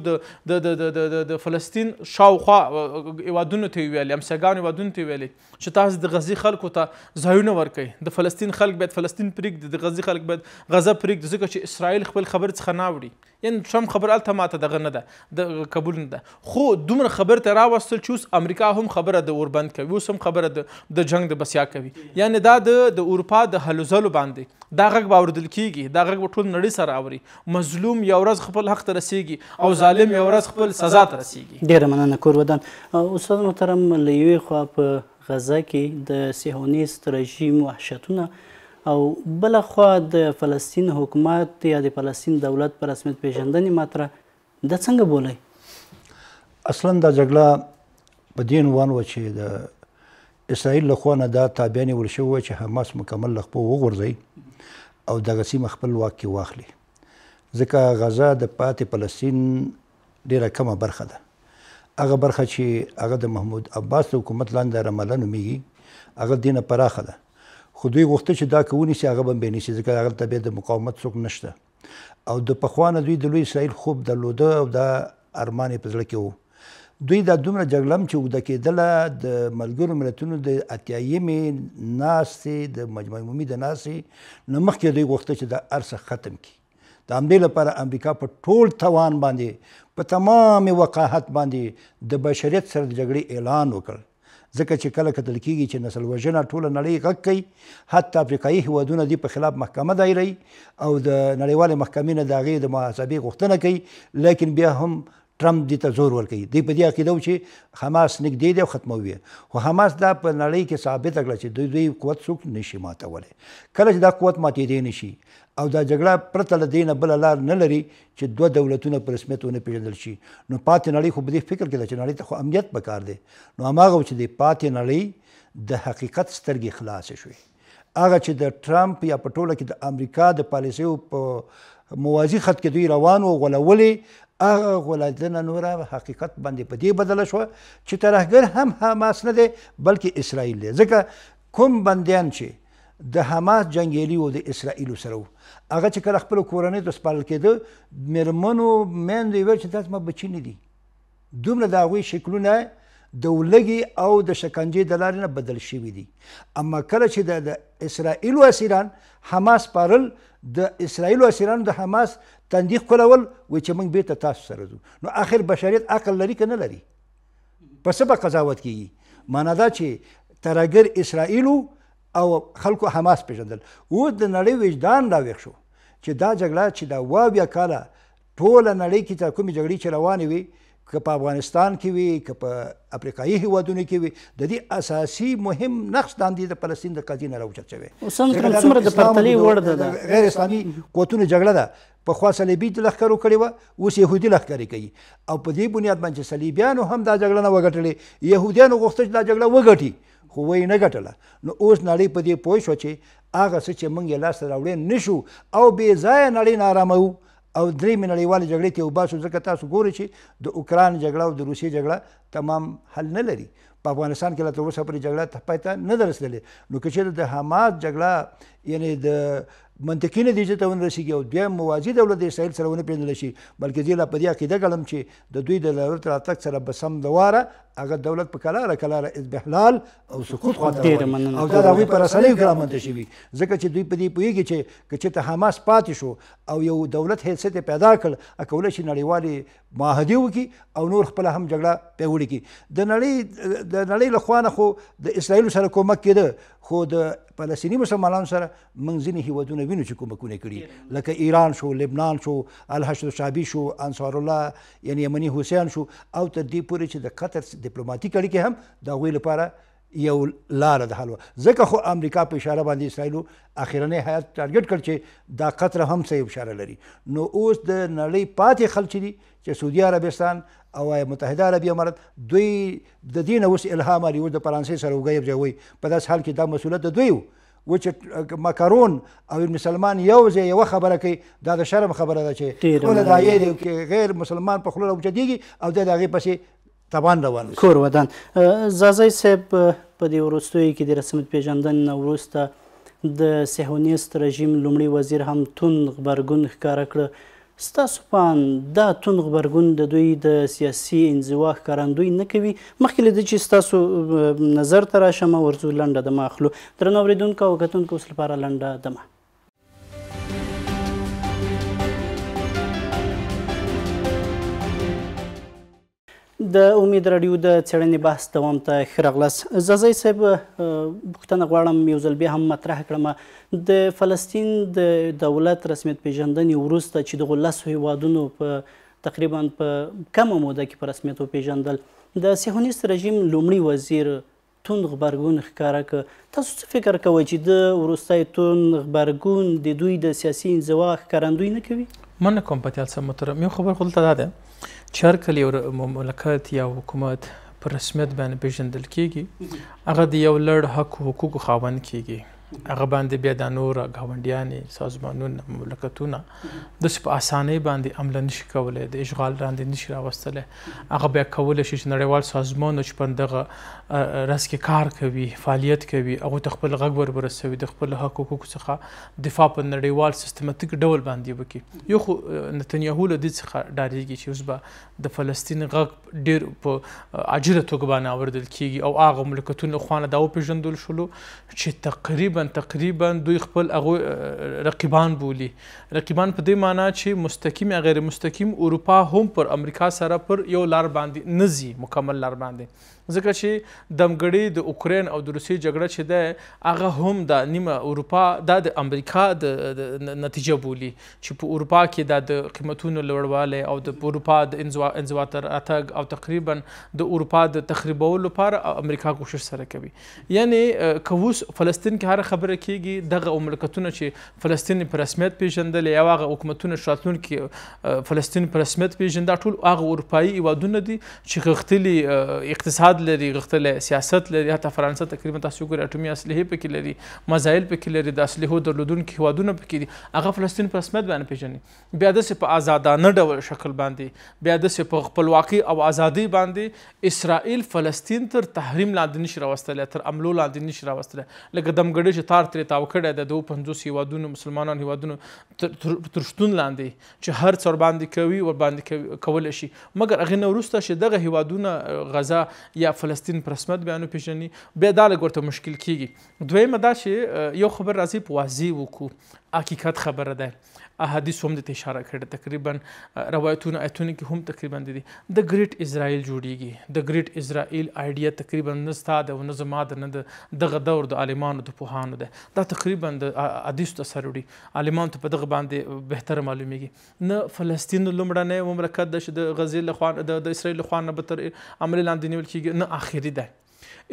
د فلسطین شاوخوا هېوادونو ته یې ویلې، همسایګانو هېوادونو ته یې ویلې چې تاسو د غزې خلکو ته ځایونه ورکوئ، د فلسطین خلک باید فلسطین پرېږدي، د غزې خلک باید غزه پرېږدي، ځکه چې اسرائیل خپل خبرې څخه نه اوړي. یعنې ټرمپ خبره هلته ماته دغه نه ده، د قبول نه ده، خو دومره خبر ته راوستل چې اوس امریکا هم خبره د اوربند کوي، اوس هم خبره د جنګ د بسیا کوي. یعنې دا د اروپا د هلو ځلو باندې دا غږ به اورېدل کېږي، دا غږ به ټول نړۍ سره اوري. مظلوم یو ورځ خپل حق ته رسیږي او ظالم یو ورځ خپل سزا ته رسیږي. ډېره مننه کور ودان. استاد محترم، له یوې خوا په غزه کې د صهیونیست رژیم وحشتونه او بله خوا د فلسطین حکومت یا د فلسطین دولت په رسمیت پېژندنې مطرح، دا څنګه بولئ؟ اصلا دا جګړه په دې عنوان وه چې د اسرائیل له خوا نه دا تابع نیول شوې وه چې حماس مکمل له خپو وغورځوي او دغه سیمه خپل واک کې واخلي، ځکه غزه د پاتې فلسطین ډېره کمه برخه ده. هغه برخه چې هغه د محمود عباس د حکومت لاندې رمله نومېږي، هغه دې نه پراخه ده، خو دوی غوښته چې دا که ونیسي هغه به بیا نیسي، ځکه هغلته بیا د مقاومت څوک نشته. او د پخوا نه دوی د لوی اسرائیل خوب درلوده او دا ارمان یې په زړه کې و. دوی دا دومره جګړه هم چې اوږده کېدله، د ملګرو ملتونو د اتیایمې ناستې، د مجمع عمومي د ناستې نه مخکې دوی غوښته چې دا هر څه ختم کړي. د همدې لپاره امریکا په ټول توان باندې، په تمام وقاحت باندې د بشریت سره د جګړې اعلان وکړ، ځکه چې کله کتل کېږي چې نسل وژنه ټوله نړۍ غږ کوي، حتی افریقایي هیوادونه دې په خلاف محکمه دایروي او د نړیوالې محکمې نه د هغې د محاسبې غوښتنه کوي، لیکن بیا هم ټرمپ دې ته زور ورکوي. دوی په دې عقیده وو چې حماس نږدې دی او ختموي، خو حماس دا په نړۍ کې ثابته کړه چې دوی قوت څوک نشي ماتولی. کله چې دا قوت ماتېدی نشي او دا جګړه پرته له دې نه بله لار نه لري چې دوه دولتونه په رسمیت ونه پېژندل شي، نو پاتې نړۍ خو په دې فکر کې ده چې نړۍ ته خو امنیت پکار دی. نو هماغه و چې د پاتې نړۍ د حقیقت سترګې خلاصې شوې، هغه چې د ټرمپ یا په ټوله کې د امریکا د پالیسیو په موازي خط کې دوی روان وو غولولې، هغه غولېدنه نوره حقیقت باندې په دې بدله شوه چې ترهګر هم حماس نه دی بلکې اسرائیل دی. ځکه کوم بندیان چې د حماس جنګیالي وو د اسرائیلو سره وو، هغه چې کله خپلو کورنیو ته سپارل کېده، مېرمنو میندو یې ویل چې دا زما بچي نه دي. دومره د هغوی شکلونه د ولږې او د شکنجې د لارې نه بدل شوي دي. اما کله چې د اسرائیلو اسیران حماس پارل، د اسرائیلو اسیرانو د حماس تندي ښکلول، وایي چې موږ بېرته تاسو سره ځو. نو آخر بشریت عقل لري که نه لري؟ په څه به قضاوت کېږي؟ معنا دا چې ترهګر اسرائیلو او خلکو حماس پېژندل. اوس د نړۍ وجدان راویښ شو چې دا جګړه چې دا 72 کاله ټوله نړۍ کې تر کومې جګړې چې روانې وي، که په افغانستان کې وي که په افریقایي هیوادونو کې وي، د دې اساسي مهم نقش د همدې د فلسطین د قضیې نه راوچت شوی. څومره د پرتلې وړ ده؟ غیر اسلامي قوتونو جګړه ده. پخوا صلیبي لښکرو کړې وه، اوس یهودي لښکرې کوي. او په دې بنیاد باندې چې صلیبیانو هم دا جګړه نه وګټلې، یهودیانو غوښتل چې دا جګړه وګټي، خو ویې نه ګټله. نو اوس نړۍ په دې پوه شوه چې هغه څه چې موږ یې لاسته راوړی نه شو او بې ځایه نړۍ ناراموو او درېیمې نړیوالې جګړې ته وباسو. ځکه تاسو ګورئ چې د اوکراین جګړه او د روسیې جګړه تمام حل نه لري. په افغانستان کې لا تر اوسه پورې جګړه پای ته نه ده رسېدلې. نو که چېرې د حماس جګړه یعنې د منطقي نتیجې ته ونه رسېږي او دویم موازي دولت د اسرائیل سره ونه پېژندل شي، بلکې زه لا په دې عقیده ګڼم چې د دوی د دولت راتګ سره به سم د واره هغه دولت په کلاره کلاره اضمحلال او سقوط خواته روان، او دا د هغوی په رسنیو کې رامنځته شوي. ځکه چې دوی په دې پوهېږي چې که چېرته حماس پاتې شو او یو دولت حیثیت یې پیدا کړ، کولی شي نړیوالې معاهدې وکړي او نور خپله هم جګړه پیاوړې کړي. د نړۍ له خوا نه خو د اسرائیلو سره کومک کېده، خو د فلسطیني مسلمانانو سره موږ ځینې هیوادونه وینو چې کومکونه کړي، لکه ایران شو، لبنان شو، الحشد الشعبي شو، انصار الله یعنی یمني حوثیان شو، او تر دې پورې چې د قطر دیپلوماتیک اړیکې هم د هغوی لپاره یو لاره د حل وه. ځکه خو امریکا په اشاره باندې اسرائیلو اخرنی هیئت target کړ چې دا قطر هم څه اشاره لري. نو اوس د نړۍ پاتې خلک چې دي، چې سعودي عربستان او متحده عربي امارات، دوی د دې نه اوس الهام اخلي، اوس د فرانسې سره اوږه یوځای وایي. په داسې حال کې دا مسؤلیت د دوی و چې مکرون او ابن سلمان یو ځای یوه خبره کوي، دا د شرم خبره ده چې خپله دا یې دی چې غیر مسلمان په خوله راوچتېږي او دی د هغې پسې تبان روان اوسي. کور ودان. ځاځی صاحب، په دې وروستیو کې د رسمیت پېژندنې نه وروسته د صهیونیست رژیم لومړي وزیر هم توند غبرګون ښکاره کړه. ستاسو په اند دا توند غبرګون د دوی د سیاسي انزوا ښکارندوی نه کوي؟ مخکې له دې چې ستاسو نظر ته راشم، ورځو لنډه دمه اخلو. درنو اورېدونکو او کتونکو، اوس لپاره لنډه دمه. د امید راډیو د څېړنې بحث دوام ته ښه راغلاست. ځاځی صاحب، پوښتنه غواړم یو ځل بیا هم مطرح کړم. د فلسطین د دولت رسمیت پېژندنې وروسته چې دغو لسو هیوادونو په تقریبا په کمه موده کې په رسمیت وپېژندل، د صهیونیست رژیم لومړي وزیر توند غبرګون ښکاره کړ. تاسو څه فکر کوئ چې د وروستی توند غبرګون د دوی د سیاسي انزوا ښکارندوی نه کوي؟ مننه کوم پتیال صاحب محترم. یو خبر خو دلته دا ده چې هر کله یو مملکت یا حکومت په رسمیت باندې پېژندل کېږي، هغه د یو لړ حق و حقوقو خاوند کېږي. هغه باندې بیا دا نور ګاونډیانې، سازمانونه، مملکتونه داسې په اسانۍ باندې عمله نشي کولی، د اشغال لاندې نشي راوستلی. هغه بیا کولی شي چې نړیوال سازمانونه چې په دغه رس کې کار کوي، فعالیت کوي، هغوی ته خپل غږ ور ورسوي، د خپل حق حقوقو څخه دفاع په نړیوال سیستماتیک ډول باندې وکړي. یو خو نتنیاهو له دې څخه ډارېږي چې اوس به د فلسطین غږ ډېر په عاجله توګه باندې اورېدل کېږي او هغه مملکتونو له خوا نه دا وپېژندل شولو چې تقریبا دوی خپل هغوی رقیبان بولي. رقیبان په دې معنا چې مستقیم یا غیر مستقیم اروپا هم پر امریکا سره پر یو لار باندې نه ځي، مکمل لار باندې، ځکه چې دمګړۍ د اوکراین او د روسیې جګړه چې ده هغه هم د نیمه اروپا دا د امریکا د نتیجه بولي چې په اروپا کې دا د قیمتونو لوړوالی او د اروپا د انزوا ته راتګ او تقریبا د اروپا د تخریبولو لپاره امریکا کوشش سره کوي. یعنې که اوس فلسطین کې هره خبره کېږي، دغه مملکتونه چې فلسطین په رسمیت پېژندلی یا هغه حکومتونه چې راتلونکي فلسطین په رسمیت پېژني، دا ټول هغه اروپایي هېوادونه دي چې غښتلي اقتصاد لري، غښتلی سیاست لري. حتی فرانسه تقریبا تاسو وګورئ اټومي اسلحې پکې لري، مزایل پکې لري، د اسلحو درلودونکي هېوادونه پکې دي. هغه فلسطین په رسمیت باندې پېژني. بیا داسې په آزادانه ډول شکل باندې، بیا داسې په خپلواکۍ او ازادۍ باندې اسرائیل فلسطین تر تحریم لاندې نشي راوستلی، تر عملو لاندې نشي راوستلی. لکه دمګړۍ چې تار ترې تاو کړی دی د 52 هېوادونو مسلمانانو هېوادونو تر شتون لاندې چې هر څه ورباندې کوي ورباندې کولی شي، مګر هغې نه وروسته چې دغه هېوادونه غزه یا فلسطین په رسمیت بیا نه پېژني، بیا دا لږ ورته مشکل کېږي. دویمه دا چې یو خبر راځي په واضح وکړو، حقیقت خبره ده، احادیث هم دې ته اشاره کړې، تقریبا روایتونه ایتونه کې هم تقریبا دي. د ګریټ اسرائیل جوړیږي، د ګریټ اسرائیل آیډیا تقریبا نه ستا ده او نه زما ده، نه د دغه دور د عالمانو د پوهانو ده، دا تقریبا د حدیثو ته سر وړي، عالمانو ته په دغه باندې بهتره معلومیږي. نه فلسطین لومړنی مملکت ده چې د غزې له خوا د اسرائیل له خوا نه به تر عملي لاندې نیول کېږي، نه آخري ده.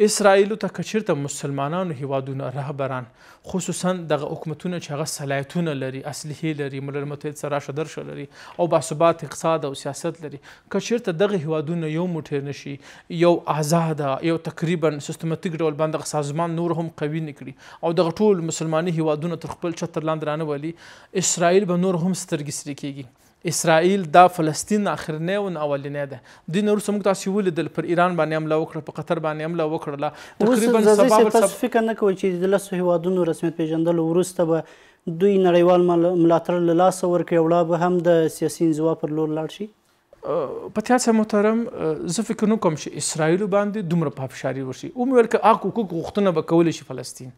اسرائیلو ته که چېرته مسلمانانو هیوادونه رهبران، خصوصا دغه حکومتونه چې هغه صلاحیتونه لري، اسلحې لري، ملل متحد سره راشه درشه لري او باثبات اقتصاد او سیاست لري، که چېرته دغه هیوادونه یو موټی نه شي، یو آزاده، یو تقریبا سیستماتیک ډول باندې دغه سازمان نور هم قوي نه کړي او دغه ټول مسلماني هیوادونه تر خپل چتر لاندې رانه ولي، اسرائیل به نور هم سترګې سرې کېږي. اسرائیل دا فلسطین آخرنی او نه اولنی ده. دې نه وروسته موږ تاسې ولیدل پر ایران باندې حمله وکړه، په قطر باندې حمله وکړله. تقریبا تاسو فکر نه کوئ چې د لسو هیوادونو رسمیت پېژندلو وروسته به دوی نړیوال ملاتړ له لاسه ورکړي او لا به هم د سیاسي انزوا پر لور لاړ شي؟ پتیال صاحب محترم، زه فکر نه کوم چې اسرائیلو باندې دومره پافشاري وشي. ومې ویل که هغه حقوق غوښتنه به کولی شي فلسطین.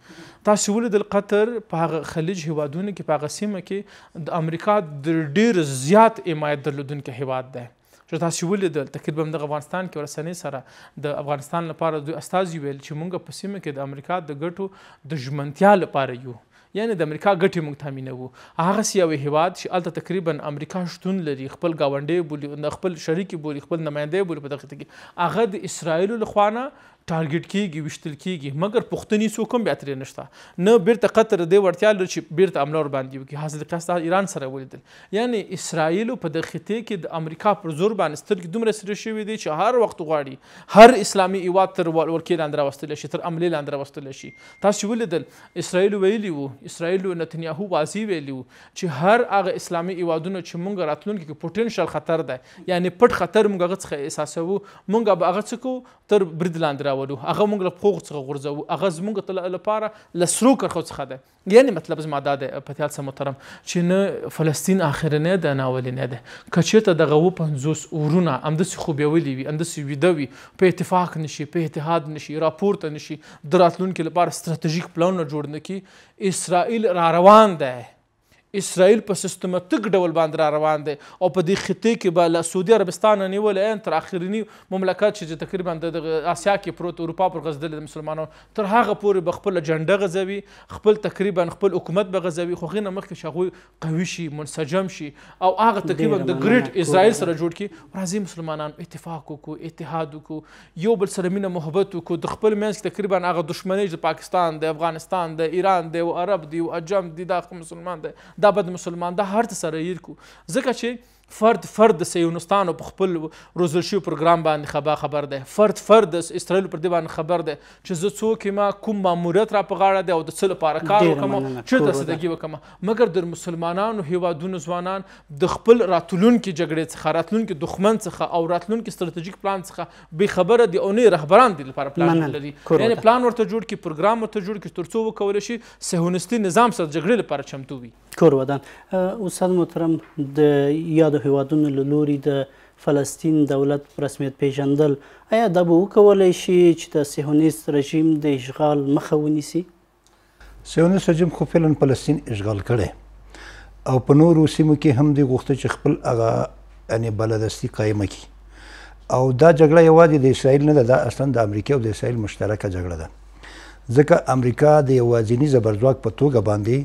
تاسې ولیدل قطر په هغه خلیج هیوادونو کې، په هغه سیمه کې د امریکا د ډېر زیات حمایت درلودونکی هیواد دی. چې تاسې ولیدل تقریبا دغه افغانستان کې رسنۍ سره د افغانستان لپاره دوی استازي ویل چې موږ په سیمه کې د امریکا د ګټو د ژمنتیا لپاره یو، یعنې د امریکا ګټې موږ تامینوو. هغسې یو هیواد چې هلته تقریبا امریکا شتون لري، خپل ګاونډی بولي، خپل شریک بولي، خپل نماینده بولي په دغه خطه کې، هغه د اسرائیلو له خوا نه ټارګټ کیږي، ویشتل کیږي، مګر پوښتنې څوک هم بیا ترې نشته. نه بیرته قطر دې وړتیا لري چې بیرته حمله ورباندې وکړي. حاصل قیاس ایران سره ولیدل، یعنی اسرائیل په دغه خطې کې د امریکا پر زور باندې سترګې دومره سرې شوې دي چې هر وخت غواړي هر اسلامي هیواد تر ولکې لاندې راوستلی شي، تر عملې لاندې راوستلی شي. تاسو ولیدل اسرائیل ویلي وو، اسرائیل نتنیاهو واضح ویلي وو چې هر هغه اسلامي هیوادونه چې مونږ راتلونکي کې پوټنشل خطر دی، یعنی پټ خطر مونږ هغه څخه احساسوو، مونږ به هغه څه کوو تر برید لاندې راولو، هغه مونږ له پښو څخه غورځوو، هغه زمونږ لپاره له سرو کرښو څخه دی. یعنی مطلب زما دا دی پتیال صاحب محترم چې نه فلسطین آخرنی دی نه اولنی دی. که چېرته دغه 57 ورونه همداسې خوبېولي وي، همداسې ویده وي، په اتفاق نشي، په اتحاد نشي، راپورته نشي، د راتلونکي لپاره ستراتیژیک پلانونه جوړ نه کړي، اسرائیل را روان دی. اسرائیل په سیستماتیک ډول باندې را روان دی او په دې خطې کې به له سعودي عربستانه نیولې ان تر آخرني مملکت چې تقریبا د اسیا کې پروت، اروپا پر غځېدلی د مسلمانانو، تر هغه پورې به خپله جنډه غځوي، خپل تقریبا خپل حکومت به غځوي. خو هغې نه مخکې چې هغوی قوي شي، منسجم شي او هغه تقریبا د ګریټ اسرائیل سره جوړ کړي. راځئ مسلمانان اتفاق وکړو، اتحاد وکړو، یو بل سره مینه محبت وکړو، د خپل منځ کې تقریبا هغه دښمنۍ چې د پاکستان دی، افغانستان دی، ایران دی، عرب دی، عجم دی، دا مسلمان دی، دا بد مسلمان، دا هر څه سره هیر کړو. ځکه چې فرد فرد د صهیونستانو په خپل روزل شوي پروګرام باندې خبر دی، فرد فرد د اسرائیل پر دې باندې خبر دی چې زه څوک یم، کوم ماموریت را په غاړه دی او د څه لپاره کار وکړم، چېرته رسیدګي وکړم. مګر د مسلمانانو هیوادونو ځوانان د خپل راتلونکي جګړې څخه، راتلونکي دښمن څخه او راتلونکي ستراتیژیک پلان څخه بې خبره دي او نه رهبران دې لپاره پلان لري. یعنی پلان ورته جوړ کړي، پروګرام ورته جوړ کړي تر څو وکولی شي صهیونستي نظام سره جګړې لپاره چمتو وي. کور ودان. استاد محترم، د یادو هیوادونو له لوري د فلسطین دولت په رسمیت پیژندل، آیا دا به وکولی شي چې د صهیونست رژیم د اشغال مخه ونیسي؟ صهیونست رژیم خو فعلا فلسطین اشغال کړی او په نورو سیمو کې هم دوی غوښته چې خپل هغه یعنې بالادستي قایمه کړي. او دا جګړه یوازې د اسرائیل نه ده، دا اصلا د امریکا او د اسرائیل مشترکه جګړه ده. ځکه امریکا د یوازیني زبرځواک په توګه باندې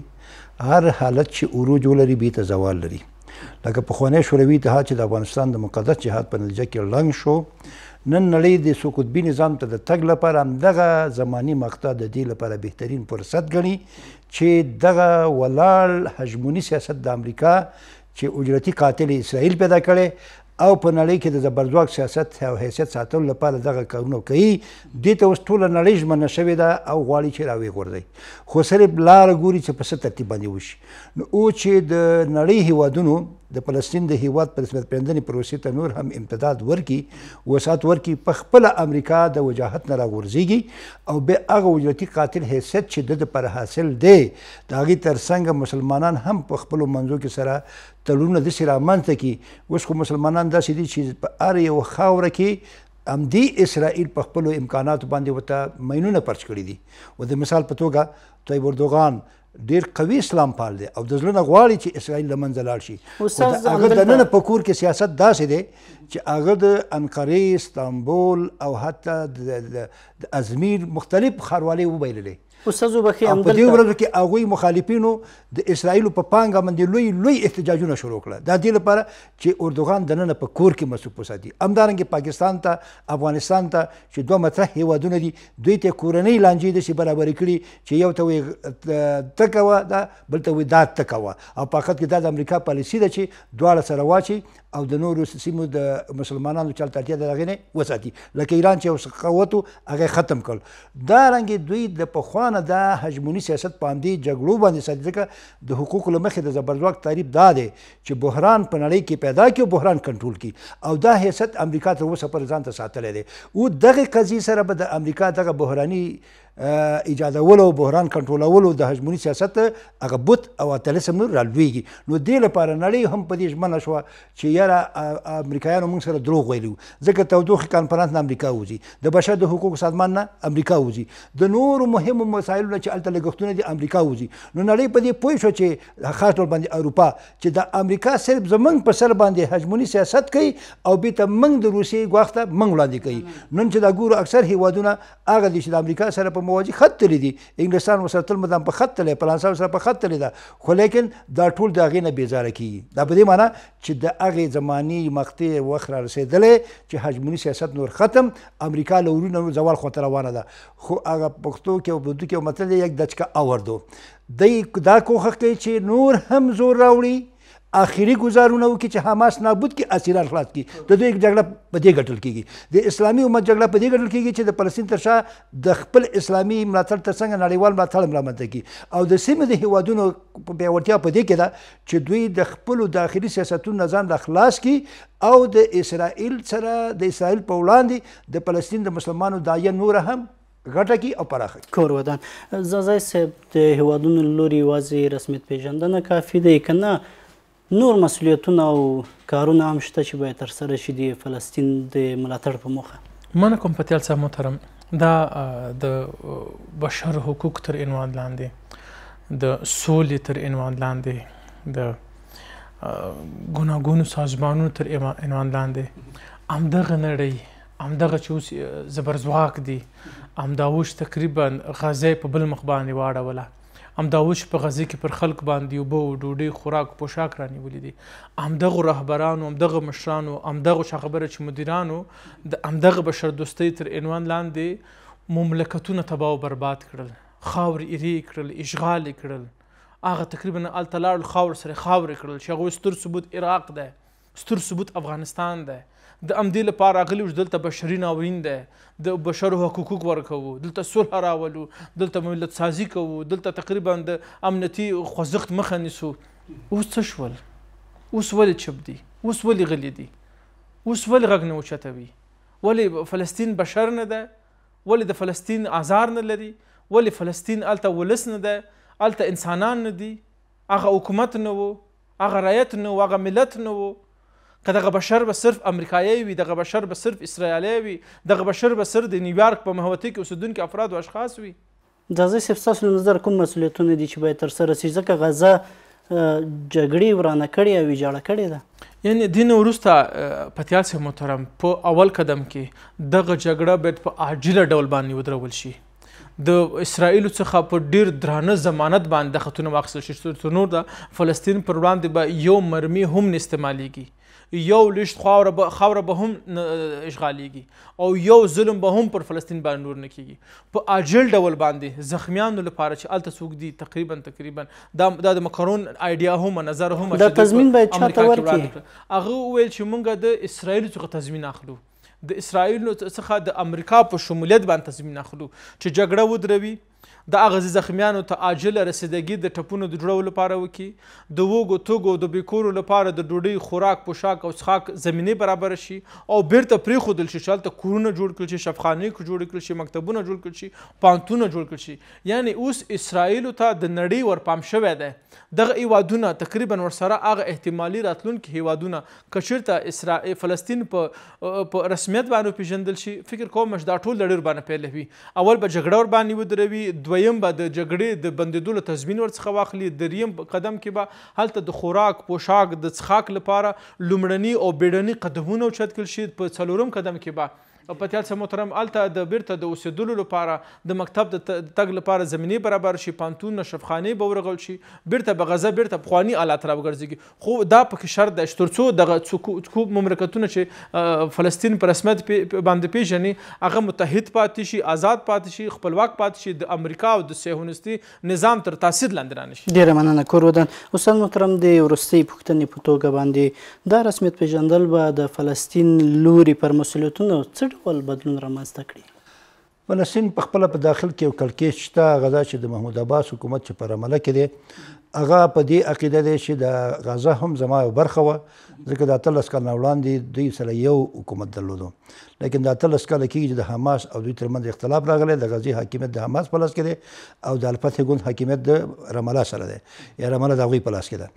هر حالت چې عروج ولري بیرته زوال لري. لکه پخوانی شوروي اتحاد چې د افغانستان د مقدس جهاد په نتیجه کې ړنګ شو، نن نړۍ د څو قطبي نظام ته د تګ لپاره همدغه زماني مقطع د دې لپاره بهترین فرصت ګڼي چې دغه ولاړ هژموني سیاست د امریکا چې اجرتي قاتل اسرائیل پیدا کړی او په نړۍ کې د زبرځواک سیاست او حیثیت ساتلو لپاره دغه کارونه کوي، دې ته اوس ټوله نړۍ ژمنه شوې ده او غواړي چې راویې غورځوي، خو صرف لاره ګوري چې په څه ترتیب باندې وشي. نو اوس چې د نړۍ هیوادونو د فلسطین د هیواد په رسمیت پېژندنې پروسې ته نور هم امتداد ورکړي، وسعت ورکړي، په خپله امریکا د وجاهت نه راغورځېږي او بیا هغه اجرتي قاتل حیثیت چې د ده پر حاصل دی، د هغې ترڅنګه مسلمانان هم په خپلو منځو کې سره تړونونه داسې رامنځته کړي. اوس خو مسلمانان داسې دي چې په هر یوه خاوره کې همدې اسرائیل په خپلو امکاناتو باندې ورته ماینونه پرچ کړي دي. و د مثال په توګه طیب اردوغان ډیر قوي اسلام پال دی او د زړه نه غواړي چې اسرائیل له منځه لاړ شي، خو د هغه دننه په کور کې سیاست داسې دی چې هغه د انقرې، استانبول او حتی د ازمیر مختلف ښاروالۍ وبایللې. استاد وبخښئ، او په دې ورځو کې هغوی مخالفینو د اسرائیلو په پانګه باندې لوی لوی احتجاجونه شروع کړه، دا دې لپاره چې اردوغان دننه په کور کې مصروف وساتي. همدارنګه پاکستان ته، افغانستان ته چې دوه مطرح هیوادونه دي، دوی ته کورنۍ لانجې داسې برابرې کړي چې یو ته وایي ته کوه دا، بل ته وایي دا ته کوه، او په حقیقت کې دا د امریکا پالیسي ده چې دواړه سره واچي او د نورو سیمو د مسلمانانو چې هلته اړتیا ده د هغې نه وساتي. لکه ایران چې یو قوت و هغه یې ختم کړ. دارنګه دوی د پخوا نه دا هژموني سیاست په همدې جګړو باندې ساتي، ځکه د حقوقو له مخې د زبرځواک تعریف دا دی چې بحران په نړۍ کې پیدا کړي او بحران کنټرول کړي، او دا حیثیت امریکا تر اوسه پر ځان ته ساتلی دی. او دغې قضیې سره به د امریکا دغه بحراني ایجادولو، بحران کنټرولولو د هژموني سیاست هغه بت او طلسم نور رالویږي. نو دې لپاره نړۍ هم په دې ژمنه شوه چې یاره امریکایانو موږ سره دروغ ویلي وو، ځکه تودوخې کانفرانس نه امریکا وځي، د بشر د حقوقو سازمان نه امریکا وځي، د نورو مهمو مسایلو نه چې هلته لګښتونه دي امریکا وځي. نو نړۍ په دې پوه شوه چې خاص ډول باندې اروپا چې د امریکا صرف زموږ په سر باندې هژموني سیاست کوي او بیرته موږ د روسیې ګواښ ته موږ وړاندې کوي. نن چې دا ګورو اکثر هیوادونه هغه دي چې د امریکا سره په په موازي خط تللي دي. انګلستان ورسره تل مدام په خط تللی، فرانسه ورسره په خط تللې ده، خو لیکن دا ټول د هغې نه بېزاره کېږي. دا په دې معنا چې د هغې زماني مقطع وخت را رسېدلی چې هجموني سیاست نور ختم، امریکا له ورونه نور زوال خواته روانه ده. خو هغه پښتو کې او اردو کې یو متل دی، یک دچکه اوردو، دی دا کوښښ کوي چې نور هم زور راوړي، آخري ګزارونه وکړي چې حماس نابود کړي، اسیران خلاص کړي. د دوی جګړه په دې ګټل کېږي. د اسلامي امت جګړه په دې ګټل کېږي چې د فلسطین تر شا د خپل اسلامي ملاتړ تر څنګه نړیوال ملاتړ هم رامنځته کړي. او د سیمې د هیوادونو پیاوړتیا په دې کې ده چې دوی د خپلو داخلي سیاستونو نه ځان را خلاص کړي او د اسرائیل سره د اسرائیل په وړاندې د فلسطین د مسلمانو داعیه نوره هم غټه کړي او پراخه کړي. کور ودان. ځاځی صاحب، د هیوادونو له لوري یوازې رسمیت پېژندنه کافي دی که نه نور مسؤلیتونه او کارونه هم شته چې باید ترسره شي د فلسطین د ملاتړ په موخه؟ منه کوم پتیال صاحب محترم، دا د بشر حقوق تر عنوان لاندې، د سولې تر عنوان لاندې، د ګوناګونو سازمانونو تر عنوان لاندې، همدغه نړۍ، همدغه چې اوس زبرځواک دي، همدا اوس تقریبا غزه په بل مخ باندې واړوله، همدا اوس په غزې کې پر خلکو باندې اوبه، ډوډۍ، خوراک، پوښاک رانیولي دي. همدغو رهبرانو، همدغه مشرانو، همدغو چا خبره چې مدیرانو د همدغه بشردوستۍ تر عنوان لاندې مملکتونه تباه او برباد کړل، خاورې ایرې کړل، اشغال یې کړل. هغه تقریبا هلته لاړل، خاور سره خاورې کړل چې هغوی ستر ثبوت عراق دی، ستر ثبوت افغانستان دی. د همدې لپاره راغلي وو چې دلته بشري ناورین دی، د بشر حقوق ورکوو، دلته صلح راولو، دلته ملت سازي کوو، دلته تقریبا د امنیتي خوځښت مخه نیسو. اوس څه شول؟ اوس ولې چپ دي؟ اوس ولې غلي دي؟ اوس ولې غږ نه اوچتوي؟ ولې فلسطین بشر نه دی؟ ولې د فلسطین ازار نه لري؟ ولې فلسطین هلته ولس نه دی؟ هلته انسانان نه دي؟ هغه حکومت نه و، هغه رعیت نه و، هغه ملت نه و. که دغه بشر به صرف امریکایی وي، دغه بشر به صرف اسرائیلی وي، دغه بشر به صرف د نیویارک په محوطې کې اوسېدونکي افراد او اشخاص وي. ځاځی صاحب، ستاسو له نظره کوم مسؤلیتونه دي چې باید ترسره شي، ځکه غزه جګړې ورانه کړې او ویجاړه کړې ده؟ یعنې دې نه وروسته پتیال صاحب محترم، په اول قدم کې دغه جګړه باید په عاجله ډول باندې ودرول شي. د اسرائیلو څخه په ډیر درانه ضمانت باندې د خطونه واخیستل شي چې نور د فلسطین پر وړاندې به یو مرمي هم نه استعمالیږي، یو لشت خاوره به هم نه اشغالیږي او یو ظلم به هم پر فلسطین باندې نور نه کیږي. په عاجل ډول باندې زخمیانو لپاره چې هلته څوک دي، تقریبا دا د مکرون ایډیا هم نظر هم دا تضمین باید چاته ورکړي؟ هغه وویل چې موږ د اسرائیلو څخه تضمین اخلو، د اسرائیلو څخه د امریکا په شمولیت باندې تضمین اخلو چې جګړه ودروي، د هغه زخمیانو ته عاجله رسیدګي د ټپونو د جوړولو لپاره وکړي، د وږو تږو د بېکورو لپاره د ډوډۍ، خوراک، پوښاک او څښاک زمینې برابره شي او بیرته پرېښودل شي چې هلته کورونه جوړ کړل شي، شفخانې جوړې کړل شي، مکتبونه جوړ کړل شي، پوهنتونونه جوړ کړل شي. یعنې اوس اسرائیلو ته د نړۍ ورپام شوی دی. دغه هیوادونه تقریبا ورسره هغه احتمالي راتلونکي هیوادونه که چېرته فلسطین په رسمیت باندې وپېژندل شي، فکر کوم چې دا ټول لړۍ ورباندې پیلوي. اول به جګړه ورباندې ودروي، دویم به د جګړې د بندېدلو تضمین ورڅخه واخلي، دریم قدم کې به هلته د خوراک، پوښاک، د څښاک لپاره لومړني او بیړني قدمونه اوچت کړل شي. په څلورم قدم کې به پتیال صاحب محترم هلته د بیرته د اوسېدلو لپاره، د مکتب د تګ لپاره زمینې برابر شي، پوهنتون، شفخانې به ورغول شي، بیرته به غزه بیرته پخواني حالات راوګرځېږي. خو دا پکې شرط دی چې تر څو دغه څو مملکتونه چې فلسطین په رسمیت باندې پېژني هغه متحد پاتې شي، آزاد پاتې شي، خپلواک پاتې شي، د امریکا او د صهیونیستي نظام تر تاثیر لاندې رانه شي. ډېره مننه کور ودان. استاد محترم، د وروستۍ پوښتنې په توګه باندې دا رسمیت پېژندل به د فلسطین لوري پر مسؤلیتونو څه ډول بدلون رامنځته کړي؟ فلسطین په خپله په داخل کې یو کړکېچ شته، هغه دا چې د محمود عباس حکومت چې په رمله کې دی، هغه په دې عقیده دی چې د غزه هم زما یو برخه وه، ځکه د 18 کال نه وړاندې دوی سره یو حکومت درلودو، لیکن د 18 کاله کېږي چې د حماس او دوی ترمنځ اختلاف راغلی، د غزې حاکمیت د حماس په لاس کې دی او د الفتح ګوند حاکمیت د رمله سره دی، یا رمله د هغوی په لاس کې ده.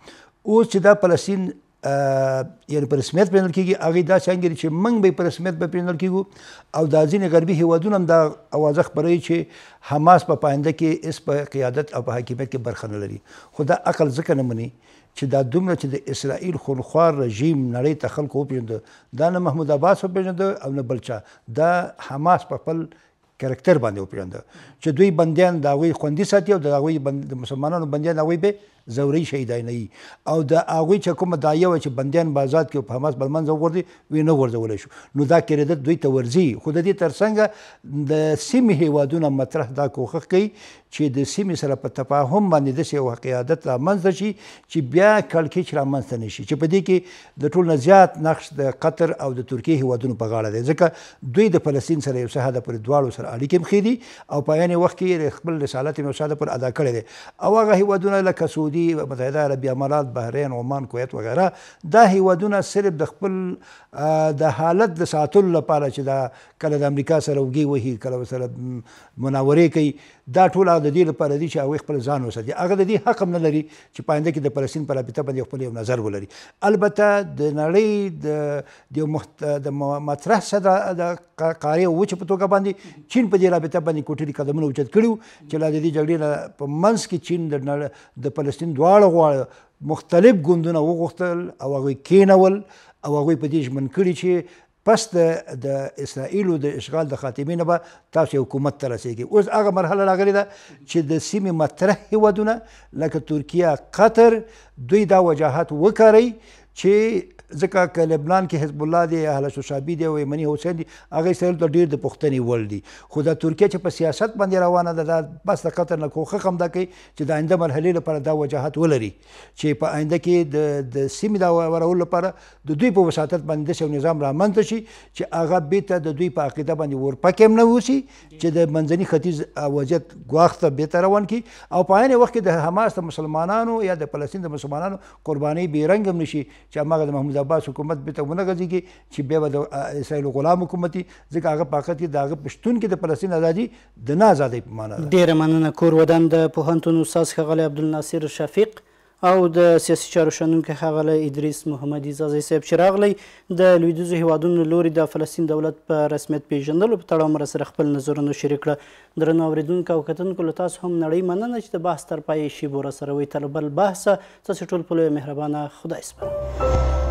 اوس چې دا فلسطین یعنی په رسمیت پېژندل کېږي، هغوی داسې انګېري چې موږ به یې په رسمیت به پېژندل کېږو، او دا ځینې غربي هېوادونه هم دا اوازه خپروي چې حماس په پاینده کې هېڅ په قیادت او په حاکمیت کې برخه نه لري. خو دا عقل ځکه نه مني چې دا دومره چې د اسرائیل خونخوار رژیم نړۍ ته خلکو وپېژنده، دا نه محمود عباس وپېژنده او نه بل چا، دا حماس په خپل کرکټر باندې وپېژنده چې دوی بندیان د هغوی خوندي ساتي او د هغوی د مسلمانانو بندیان هغوی به ځوري شهیدانوي او د هغوی چې کومه داعیه وه چې بندیان به ازاد کړي او په حماس به له منځه وغورځي، ویې نه غورځولی شو. نو دا کریدت دوی ته ورځي. خو د دې ترڅنګه د سیمې هیوادونه مطرح دا کوښښ کوي چې د سیمې سره په تفاهم باندې داسې یو قیادت رامنځته شي چې بیا کړکېچ رامنځته نه شي، چې په دې کې د ټول نه زیات نقش د قطر او د ترکیې هیوادونو په غاړه دی، ځکه دوی د فلسطین سره یو څه حده پورې دواړو سره اړیکې هم ښې دي او په عین وخت کې خپل رسالت هم یو څه حده پورې ادا کړی دی. او هغه هیوادونه لکه سعودي، متحده عربي امارات، بحرین، عمان، کویت وغیره، دا هیوادونه صرف د خپل د حالت د ساتلو لپاره چې دا کله د امریکا سره اوږې وهي، کله ورسره مناورې کوي، دا ټول هغه د دې لپاره دي چې هغوی خپل ځان وساتي. هغه د دې حق هم نه لري چې په آینده کې د فلسطین په رابطه باندې خپل یو نظر ولري. البته د نړۍ د مطرح صدر د قارې او وچې په توګه باندې چین په دې رابطه باندې کوټلي قدمونه اوچت کړي وو چې لا د دې جګړې په منځ کې چین د فلسطین دواړه غواړه مختلف ګوندونه وغوښتل او هغوی کینول او هغوی په دې ژمن کړي چې پس د اسرائیلو د اشغال د خاتمې نه به تاسو حکومت ته رسیږئ. اوس هغه مرحله راغلې ده چې د سیمې مطرح هیوادونه لکه ترکیه، قطر، دوی دا وجاهت وکاروي چې ځکه که لبنان کې حزب الله دی، اهل الشعبي دی او یمني حسین دی، هغه اسرائیل ته ډېر د پوښتنې وړ دي. خو دا ترکیه چې په سیاست باندې روانه ده، دا بس د قطر نه کوښښ هم دا کوي چې د آینده مرحلې لپاره دا وجاهت ولري چې په آینده کې د سیمې د ورولو لپاره د دوی په وساطت باندې داسې یو نظام رامنځته شي چې هغه بیرته د دوی په عقیده باندې اورپکې هم نه اوسي، چې د منځني ختیځ وضعیت ګواښ ته بیرته روان کړي او په عین وخت کې د حماس د مسلمانانو یا د فلسطین د مسلمانانو قربانۍ بې رنګ هم نه شي چې هماغه د محمود عباس حکومت بیرته ونه غځېږي چې بیا به د اسرائیل غلام حکومت وي، ځکه هغه په حقیقت کې د هغه په شتون کې د فلسطین ازادي د نه ازادۍ په معنا ده. ډېره مننه. کور ودان د پوهنتون استاد ښاغلی عبدالناصر شفیق او د سیاسي چارو شنونکی ښاغلی ادریس محمدي ځاځی صاحب چې راغلی د لویدیځو هیوادونو له لوري د فلسطین دولت په رسمیت پېژندلو په تړاو مو سره خپل نظرونه شریک کړه. درنو اورېدونکو او کتونکو، له تاسو هم نړۍ مننه چې د بحث تر پایه شیبو راسره وئ. تر بل بحثه تاسو ټول په لویه مهربانه خدای سپارم.